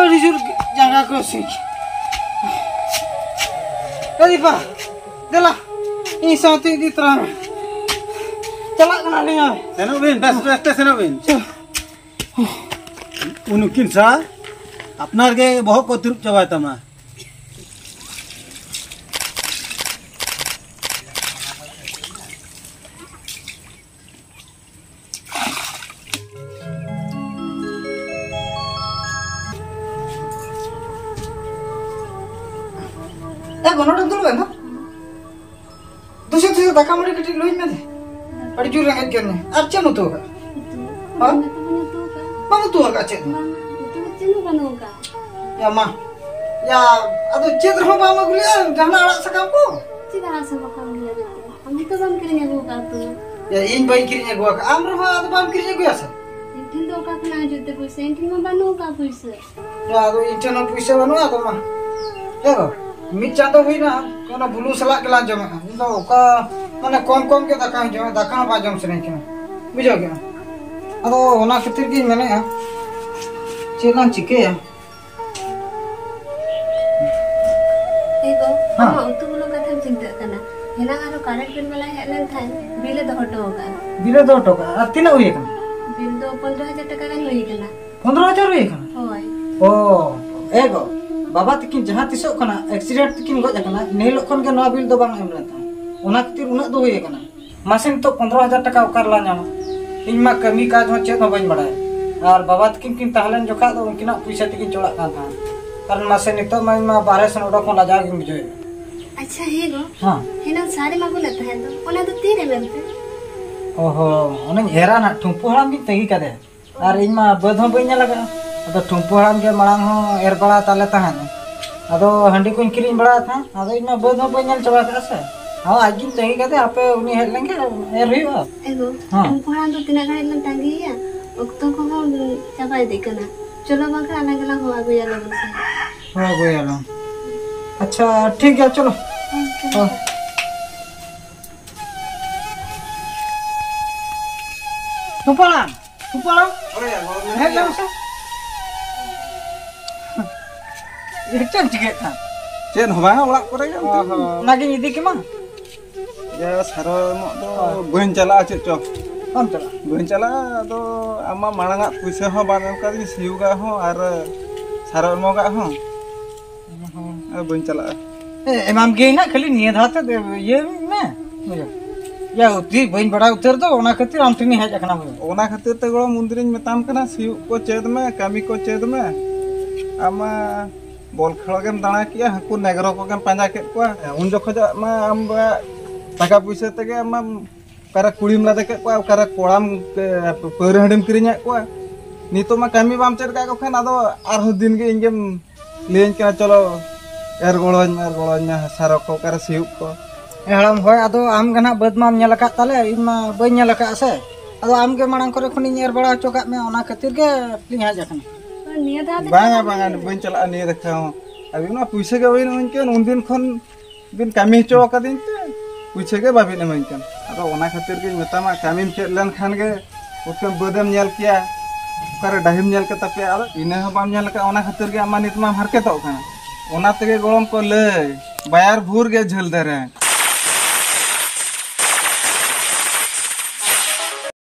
ᱟᱹᱰᱤ ᱡᱳᱨ ᱡᱟᱸᱜᱟ ᱠᱚ ᱦᱟᱹᱥᱩᱧ᱾ ᱮ ᱫᱤᱯᱟ, ᱫᱮᱞᱟ, ᱤᱧ ᱥᱟᱶᱛᱮ ᱤᱫᱤ ᱛᱚᱨᱟ ᱢᱮ᱾ ᱪᱟᱞᱟᱜ ᱠᱟᱱᱟᱞᱤᱧ ᱟᱨ᱾ ᱥᱮᱱᱚᱜ ᱵᱤᱱ, ᱵᱮᱥ ᱵᱮᱥ ᱛᱮ ᱥᱮᱱᱚᱜ ᱵᱤᱱ᱾ ᱪᱚ᱾ ᱩᱱᱩᱠᱤᱱ ᱥᱟ, ᱟᱯᱱᱟᱨ ᱜᱮ ᱵᱚᱦᱚᱜ ᱠᱚ ᱛᱤᱨᱩᱵ ᱪᱟᱵᱟᱭ ᱛᱟᱢᱟ᱾ ᱮ ᱜᱚ, ᱱᱚᱰᱮᱢ ᱫᱩᱲᱩᱵ ᱮᱱ ᱫᱚ? ᱫᱩᱥᱮ ᱫᱩᱥᱮ ᱫᱟᱠᱟ ᱢᱟᱹᱲᱤ ᱠᱟᱹᱴᱤᱡ ᱞᱩᱭ ᱢᱮ ᱫᱮ᱾ ᱟᱹᱰᱤ ᱡᱳᱨ ᱨᱮᱸᱜᱮᱡ ᱠᱟᱱᱟ᱾ ᱟᱨ ᱪᱮᱫ ᱮᱢ ᱩᱛᱩ ᱟᱠᱟᱫ? ᱦᱮᱸ? ᱵᱟᱢ ᱩᱛᱩ ᱟᱠᱟᱫ ᱪᱮᱫ ᱦᱚᱸ? ᱵᱟᱝ, ᱩᱛᱩ ᱫᱚ ᱪᱮᱫ ᱦᱚᱸ ᱵᱟᱹᱱᱩᱜ ᱟᱠᱟᱫ᱾ ᱭᱟ ᱢᱟ, ᱭᱟ, ᱟᱫᱚ ᱪᱮᱫ ᱨᱮᱦᱚᱸ ᱵᱟᱢ ᱟᱹᱜᱩ ᱞᱮᱜᱼᱟ, ᱡᱟᱦᱟᱱᱟᱜ ᱟᱲᱟᱜ ᱥᱟᱠᱟᱢ ᱠᱚ? ᱪᱮᱫ ᱟᱲᱟᱜ ᱥᱟᱠᱟᱢ ᱠᱚ ᱟᱹᱜᱩ ᱞᱮᱜᱼᱟ? ᱟᱢ ᱜᱮᱛᱚ ᱵᱟᱢ ᱠᱤᱨᱤᱧ ᱟᱹᱜᱩ ᱟᱠᱟᱫ ᱩᱛᱩ ᱫᱚ᱾ ᱭᱟ, ᱤᱧ ᱵᱟᱹᱧ ᱠᱤᱨᱤᱧ ᱟᱹᱜᱩ ᱟᱠᱟᱫ, ᱟᱢ ᱨᱮᱦᱚᱸ ᱟᱫᱚ ᱵᱟᱢ ᱠᱤᱨᱤᱧ ᱟᱹᱜᱩᱭᱟ ᱥᱮ? ᱤᱧ ᱴᱷᱮᱱ ᱫᱚ ᱚᱠᱟ ᱠᱷᱚᱱᱟᱜ ᱦᱤᱡᱩᱜ ᱛᱮ ᱯᱩᱭᱥᱟᱹ? ᱤᱧ ᱴᱷᱮᱱ ᱢᱟ ᱵᱟᱹᱱᱩᱜ ᱟᱠᱟᱫ ᱯᱩᱭᱥᱟᱹ᱾ ᱭᱟ, ᱟᱫᱚ ᱤᱧ ᱴᱷᱮᱱ ᱦᱚᱸ ᱯᱩᱭᱥᱟᱹ ᱵᱟᱹᱱᱩᱜᱼᱟ, ᱟᱫᱚ ᱢᱟ᱾ ᱦᱮᱸ ᱜᱚ, ᱢᱤᱫ ᱪᱟᱸᱫᱚ ᱦᱩᱭᱱᱟ, ᱚᱱᱟ ᱵᱩᱞᱩᱝ ᱥᱟᱞᱟᱜ ᱜᱮᱞᱟᱝ ᱡᱚᱢᱮᱫᱼᱟ᱾ ᱤᱧ ᱫᱚ ᱚᱠᱟ, ᱢᱟᱱᱮ, ᱠᱚᱢ ᱠᱚᱢ ᱜᱮ ᱫᱟᱠᱟᱧ ᱡᱚᱢᱟ, ᱫᱟᱠᱟ ᱦᱚᱸ ᱵᱟᱝ ᱡᱚᱢ ᱥᱟᱱᱟᱧ ᱠᱟᱱᱟ, ᱵᱩᱡᱷᱟᱹᱣ ᱠᱮᱜᱼᱟᱢ? ᱟᱫᱚ ᱚᱱᱟ ᱠᱷᱟᱹᱛᱤᱨ ᱜᱤᱧ ᱢᱮᱱᱮᱫᱼᱟ, ᱪᱮᱫ ᱞᱟᱝ ᱪᱤᱠᱟᱹᱭᱟ? ᱮ ᱜᱚ, ᱦᱮᱸ᱾ ᱟᱢᱟᱜ ᱩᱛᱩ ᱵᱩᱞᱩᱝ ᱠᱟᱛᱷᱟᱢ ᱪᱤᱱᱛᱟᱹᱜ ᱠᱟᱱᱟ? ᱦᱮᱱᱟᱝ ᱟᱨᱚ ᱠᱟᱨᱮᱱᱴ ᱵᱤᱞ ᱵᱟᱞᱟᱭ ᱦᱮᱡ ᱞᱮᱱ ᱛᱟᱦᱮᱸᱫ, ᱵᱤᱞᱮ ᱫᱚᱦᱚ ᱦᱚᱴᱚ ᱟᱠᱟᱫᱼᱟ᱾ ᱵᱤᱞᱮ ᱫᱚᱦᱚ ᱦᱚᱴᱚ ᱠᱟᱜᱼᱟ? ᱟᱨ ᱛᱤᱱᱟᱹᱜ ᱦᱩᱭ ᱟᱠᱟᱱᱟ? ᱵᱤᱞ ᱫᱚ ᱯᱚᱱᱨᱚ ᱦᱟᱡᱟᱨ ᱴᱟᱠᱟ ᱜᱟᱱ ᱦᱩᱭ ᱟᱠᱟᱱᱟ᱾ ᱯᱚᱱᱨᱚ ᱦᱟᱡᱟᱨ ᱦᱩᱭ ᱟᱠᱟᱱᱟ? ᱦᱳᱭ᱾ ᱚ, ᱮ ᱜᱚ, ᱵᱟᱵᱟ ᱛᱟᱹᱠᱤᱱ ᱡᱟᱦᱟᱸ ᱛᱤᱥᱚᱜ ᱠᱷᱚᱱᱟᱜ ᱮᱠᱥᱤᱰᱮᱱᱴ ᱛᱮᱠᱤᱱ ᱜᱚᱡ ᱟᱠᱟᱱᱟ, ᱤᱱᱟᱹ ᱦᱤᱞᱳᱜ ᱠᱷᱚᱱ ᱜᱮ ᱱᱚᱣᱟ ᱵᱤᱞ ᱫᱚ ᱵᱟᱝ ᱮᱢ ᱞᱮᱱ ᱛᱟᱦᱮᱸᱫ, ᱚᱱᱟ ᱠᱷᱟᱹᱛᱤᱨ ᱩᱱᱟᱹᱜ ᱫᱚ ᱦᱩᱭ ᱟᱠᱟᱱᱟ᱾ ᱢᱟᱥᱮ ᱱᱤᱛᱚᱜ ᱯᱚᱱᱨᱚ ᱦᱟᱡᱟᱨ ᱴᱟᱠᱟ ᱚᱠᱟ ᱨᱮᱞᱟᱝ ᱧᱟᱢᱟ? ᱤᱧ ᱢᱟ ᱠᱟᱹᱢᱤ ᱠᱟᱡᱽ ᱦᱚᱸ ᱪᱮᱫ ᱦᱚᱸ ᱵᱟᱹᱧ ᱵᱟᱲᱟᱭᱟ, ᱟᱨ ᱵᱟᱵᱟ ᱛᱟᱹᱠᱤᱱ ᱠᱤᱱ ᱛᱟᱦᱮᱸ ᱞᱮᱱ ᱡᱚᱠᱷᱟᱡ ᱫᱚ ᱩᱱᱠᱤᱱᱟᱜ ᱯᱩᱭᱥᱟ ᱛᱮᱠᱤᱱ ᱪᱚᱲᱟᱜ ᱠᱟᱱ ᱛᱟᱦᱮᱸᱫ, ᱟᱨ ᱢᱟᱥᱮ ᱱᱤᱛᱚᱜ ᱢᱟ ᱤᱧ ᱢᱟ ᱵᱟᱦᱨᱮ ᱥᱮᱱ ᱚᱰᱚᱠ ᱦᱚᱸ ᱞᱟᱡᱟᱣ ᱜᱤᱧ ᱵᱩᱡᱷᱟᱹᱣᱮᱫ᱾ ᱟᱪᱪᱷᱟ, ᱦᱮᱸ ᱜᱚ, ᱦᱮᱸ᱾ ᱦᱮᱱᱟᱝ ᱥᱟᱨᱮᱢ ᱟᱹᱜᱩ ᱞᱮᱫ ᱛᱟᱦᱮᱸᱫ ᱫᱚ, ᱚᱱᱟ ᱫᱚ ᱛᱤᱨᱮᱢ ᱮᱢ ᱛᱮ? ᱚᱦᱚ, ᱚᱱᱟᱧ ᱮᱨᱟ ᱱᱟᱜ, ᱴᱷᱩᱢᱯᱩ ᱦᱟᱲᱟᱢ ᱜᱤᱧ ᱛᱟᱺᱜᱤ ᱠᱟᱫᱮᱭᱟ᱾ ᱟᱨ ᱤᱧ ᱢᱟ ᱵᱟᱹᱫᱽ ᱦᱚᱸ ᱵᱟᱹᱧ ᱧᱮᱞ ᱟᱠᱟᱫᱼᱟ᱾ ᱟᱫᱚ ᱴᱷᱩᱢᱯᱩ ᱦᱟᱲᱟᱢ ᱜᱮ ᱢᱟᱲᱟᱝ ᱦᱚᱸ ᱮᱨ ᱵᱟᱲᱟ ᱛᱟᱞᱮ ᱛᱟᱦᱮᱸᱫ᱾ ᱟᱫᱚ ᱦᱟᱺᱰᱤ ᱠᱚᱧ ᱠᱤᱨᱤᱧ ᱵᱟᱲᱟᱭᱮᱫ ᱛᱟᱦᱮᱸᱫ᱾ ᱟᱫᱚ ᱤᱧ ᱢᱟ ᱵᱟᱹᱫᱽ ᱦᱚᱸ ᱵᱟᱹᱧ ᱧᱮᱞ ᱪᱟᱵᱟ ᱠᱟᱜᱼᱟ ᱥᱮ᱾ ᱦᱚᱸ, ᱟᱡ ᱜᱤᱧ ᱛᱟᱺᱜᱤ ᱠᱟᱫᱮ, ᱦᱟᱯᱮ ᱩᱱᱤ ᱦᱮᱡ ᱞᱮᱱᱠᱷᱟᱱ ᱮᱨ ᱦᱩᱭᱩᱜᱼᱟ᱾ ᱮ ᱜᱚ, ᱦᱮᱸ᱾ ᱴᱷᱩᱢᱯᱩ ᱦᱟᱲᱟᱢ ᱫᱚ ᱛᱤᱱᱟᱹᱜ ᱜᱷᱟᱹᱲᱤᱡ ᱞᱮ ᱛᱟᱺᱜᱤᱭᱮᱭᱟ? ᱚᱠᱛᱚ ᱠᱚᱦᱚᱸ ᱪᱟᱵᱟ ᱤᱫᱤᱜ ᱠᱟᱱᱟ᱾ ᱪᱚᱞᱚ ᱵᱟᱝᱠᱷᱟᱱ ᱟᱞᱟᱝ ᱜᱮᱞᱟᱝ ᱦᱚᱦᱚ ᱟᱹᱜᱩᱭᱟ ᱞᱚᱜᱚᱱ ᱥᱮ᱾ ᱦᱚᱦᱚ ᱟᱹᱜᱩᱭᱟᱞᱟᱝ᱾ ᱟᱪᱪᱷᱟ, ᱴᱷᱤᱠ ᱜᱮᱭᱟ, ᱪᱚᱞᱚ᱾ ᱦᱮᱸ, ᱪᱚᱞᱚ᱾ ᱦᱚᱸ᱾ ᱴᱷᱩᱢᱯᱩ ᱦᱟᱲᱟᱢ, ᱴᱷᱩᱢᱯᱩ ᱦᱟᱲᱟᱢ᱾ ᱦᱳᱭ, ᱦᱳᱭ, ᱦᱮᱡ ᱞᱮᱱ ᱢᱮᱥᱮ᱾ ᱪᱮᱫ ᱮᱢ ᱪᱤᱠᱟᱹᱭᱮᱫ ᱠᱟᱱ? ᱪᱮᱫ ᱦᱚᱸ ᱵᱟᱝ, ᱚᱲᱟᱜ ᱠᱚᱨᱮ ᱜᱮ᱾ ᱚ ᱦᱚᱸ, ᱚᱱᱟᱜᱤᱧ ᱤᱫᱤ ᱠᱮᱢᱟ᱾ ᱭᱟ, ᱥᱟᱨᱚ ᱮᱢᱚᱜ ᱫᱚ ᱦᱳᱭ᱾ ᱵᱟᱹᱧ ᱪᱟᱞᱟᱜᱼᱟ, ᱪᱮᱫ ᱪᱚ᱾ ᱵᱟᱢ ᱪᱟᱞᱟᱜᱼᱟ? ᱵᱟᱹᱧ ᱪᱟᱞᱟᱜᱼᱟ᱾ ᱟᱫᱚ ᱟᱢ ᱢᱟ ᱢᱟᱲᱟᱝ ᱟᱜ ᱯᱩᱭᱥᱟᱹ ᱦᱚᱸ ᱵᱟᱢ ᱮᱢ ᱠᱟᱫᱤᱧ, ᱥᱤᱭᱳᱜᱟᱜ ᱦᱚᱸ ᱟᱨ ᱥᱟᱨᱚ ᱮᱢᱚᱜᱟᱜ ᱦᱚᱸ᱾ ᱦᱚᱸ᱾ ᱟᱨ ᱵᱟᱹᱧ ᱪᱟᱞᱟᱜᱼᱟ᱾ ᱮ, ᱮᱢᱟᱢ ᱜᱤᱭᱟᱹᱧ ᱱᱟᱜ, ᱠᱷᱟᱹᱞᱤ ᱱᱤᱭᱟᱹ ᱫᱷᱟᱣ ᱛᱮᱫ ᱤᱭᱟᱹ ᱢᱮ᱾ ᱵᱩᱡᱷᱟᱹᱣ? ᱭᱟ, ᱩᱛᱤ ᱵᱟᱹᱧ ᱵᱟᱲᱟᱭ ᱩᱛᱟᱹᱨ ᱫᱚ, ᱚᱱᱟ ᱠᱷᱟᱹᱛᱤᱨ ᱟᱢ ᱴᱷᱮᱱᱤᱧ ᱦᱮᱡ ᱟᱠᱟᱱᱟ, ᱵᱩᱡᱷᱟᱹᱣ᱾ ᱚᱱᱟ ᱠᱷᱟᱹᱛᱤᱨ ᱛᱮ ᱜᱚᱲᱚᱢ ᱩᱱᱫᱤᱱᱤᱧ ᱢᱮᱛᱟᱢ ᱠᱟᱱᱟ, ᱥᱤᱭᱳᱜ ᱠᱚ ᱪᱮᱫ ᱢᱮ, ᱠᱟᱹᱢᱤ ᱠᱚ ᱪᱮᱫ ᱢᱮ᱾ ᱟᱢ ᱢᱟ ᱵᱚᱞ ᱠᱷᱮᱞ ᱜᱮᱢ ᱫᱟᱬᱟ ᱠᱮᱜᱼᱟ, ᱦᱟᱹᱱᱠᱩ ᱱᱮᱜᱽᱨᱚ ᱠᱚᱜᱮᱢ ᱯᱟᱸᱡᱟ ᱠᱮᱫ ᱠᱚᱣᱟ᱾ ᱩᱱ ᱡᱚᱠᱷᱚᱡ ᱢᱟ ᱟᱢ ᱴᱟᱠᱟ ᱯᱩᱭᱥᱟᱹ ᱛᱮᱜᱮ ᱟᱢ ᱢᱟ ᱚᱠᱟᱨᱮ ᱠᱩᱲᱤᱢ ᱞᱟᱫᱮ ᱠᱮᱫ ᱠᱚᱣᱟ, ᱚᱠᱟᱨᱮ ᱠᱚᱲᱟᱢ, ᱮ, ᱯᱟᱹᱣᱨᱟᱹ ᱦᱟᱺᱰᱤᱢ ᱠᱤᱨᱤᱧᱟᱫ ᱠᱚᱣᱟ᱾ ᱱᱤᱛᱚᱜ ᱢᱟ ᱠᱟᱹᱢᱤ ᱵᱟᱢ ᱪᱮᱫ ᱠᱟᱜ ᱠᱚ ᱠᱷᱟᱱ, ᱟᱫᱚ ᱟᱨᱦᱚᱸ ᱫᱤᱱ ᱜᱮ ᱤᱧ ᱜᱮᱢ ᱞᱟᱹᱭᱟᱹᱧ ᱠᱟᱱᱟ, "ᱪᱚᱞᱚ ᱮᱨ ᱜᱚᱲᱚᱧ ᱢᱮ, ᱮᱨ ᱜᱚᱲᱚᱧ ᱢᱮ, ᱦᱟᱥᱟ ᱨᱚᱠᱚ ᱚᱠᱟᱨᱮ ᱥᱤᱭᱳᱜ ᱠᱚ?" ᱦᱮᱸ ᱦᱟᱲᱟᱢ, ᱦᱳᱭ, ᱟᱫᱚ ᱟᱢ ᱜᱮ ᱱᱟᱦᱟᱜ ᱵᱟᱹᱫᱽ ᱢᱟᱢ ᱧᱮᱞ ᱟᱠᱟᱫ ᱛᱟᱞᱮ, ᱤᱧ ᱢᱟ ᱵᱟᱹᱧ ᱧᱮᱞ ᱟᱠᱟᱫᱼᱟ ᱥᱮ᱾ ᱟᱫᱚ ᱟᱢ ᱜᱮ ᱢᱟᱲᱟᱝ ᱠᱚᱨᱮ ᱠᱷᱚᱱᱤᱧ ᱮᱨ ᱵᱟᱲᱟ ᱦᱚᱪᱚ ᱠᱟᱜ ᱢᱮ, ᱚᱱᱟ ᱠᱷᱟᱹᱛᱤᱨ ᱜᱮ ᱞᱤᱧ ᱦᱮᱡ ᱟᱠᱟᱱᱟ᱾ ᱱᱤᱭᱟᱹ ᱫᱷᱟᱣ ᱫᱚ ᱵᱟᱝᱟ, ᱵᱟᱝᱟ, ᱵᱟᱹᱧ ᱪᱟᱞᱟᱜᱼᱟ ᱱᱤᱭᱟᱹ ᱫᱮᱠᱷᱟ ᱦᱚᱸ᱾ ᱟᱹᱵᱤᱱ ᱢᱟ ᱯᱩᱭᱥᱟᱹ ᱜᱮ ᱵᱟᱹᱵᱤᱱ ᱤᱢᱟᱹᱧ ᱠᱟᱱ, ᱩᱱᱫᱤᱱ ᱠᱷᱚᱱ ᱵᱤᱱ ᱠᱟᱹᱢᱤ ᱦᱚᱪᱚ ᱟᱠᱟᱫᱤᱧ ᱛᱮ ᱯᱩᱭᱥᱟᱹ ᱜᱮ ᱵᱟᱹᱵᱤᱱ ᱤᱢᱟᱹᱧ ᱠᱟᱱ᱾ ᱟᱫᱚ ᱚᱱᱟ ᱠᱷᱟᱹᱛᱤᱨ ᱜᱤᱧ ᱢᱮᱛᱟᱢᱟ, ᱠᱟᱹᱢᱤᱢ ᱪᱮᱫ ᱞᱮᱱᱠᱷᱟᱱ ᱜᱮ ᱩᱛᱟᱹᱨ ᱵᱟᱹᱫᱮᱢ ᱧᱮᱞ ᱠᱮᱭᱟ, ᱚᱠᱟᱨᱮ ᱰᱟᱹᱦᱤᱢ ᱧᱮᱞ ᱠᱮᱫ ᱛᱟᱯᱮᱭᱟ, ᱟᱫᱚ ᱤᱱᱟᱹ ᱦᱚᱸ ᱵᱟᱢ ᱧᱮᱞ ᱟᱠᱟᱫ, ᱚᱱᱟ ᱠᱷᱟᱹᱛᱤᱨ ᱜᱮ ᱟᱢ ᱢᱟ ᱱᱤᱛ ᱢᱟᱢ ᱦᱟᱨᱠᱮᱛᱚᱜ ᱠᱟᱱᱟ᱾ ᱚᱱᱟ ᱛᱮᱜᱮ ᱜᱚᱲᱚᱢ ᱠᱚ ᱞᱟᱹᱭ, ᱵᱟᱭᱟᱨ ᱵᱷᱩᱨ ᱜᱮ ᱡᱷᱟᱹᱞ ᱫᱮᱨᱮᱧ᱾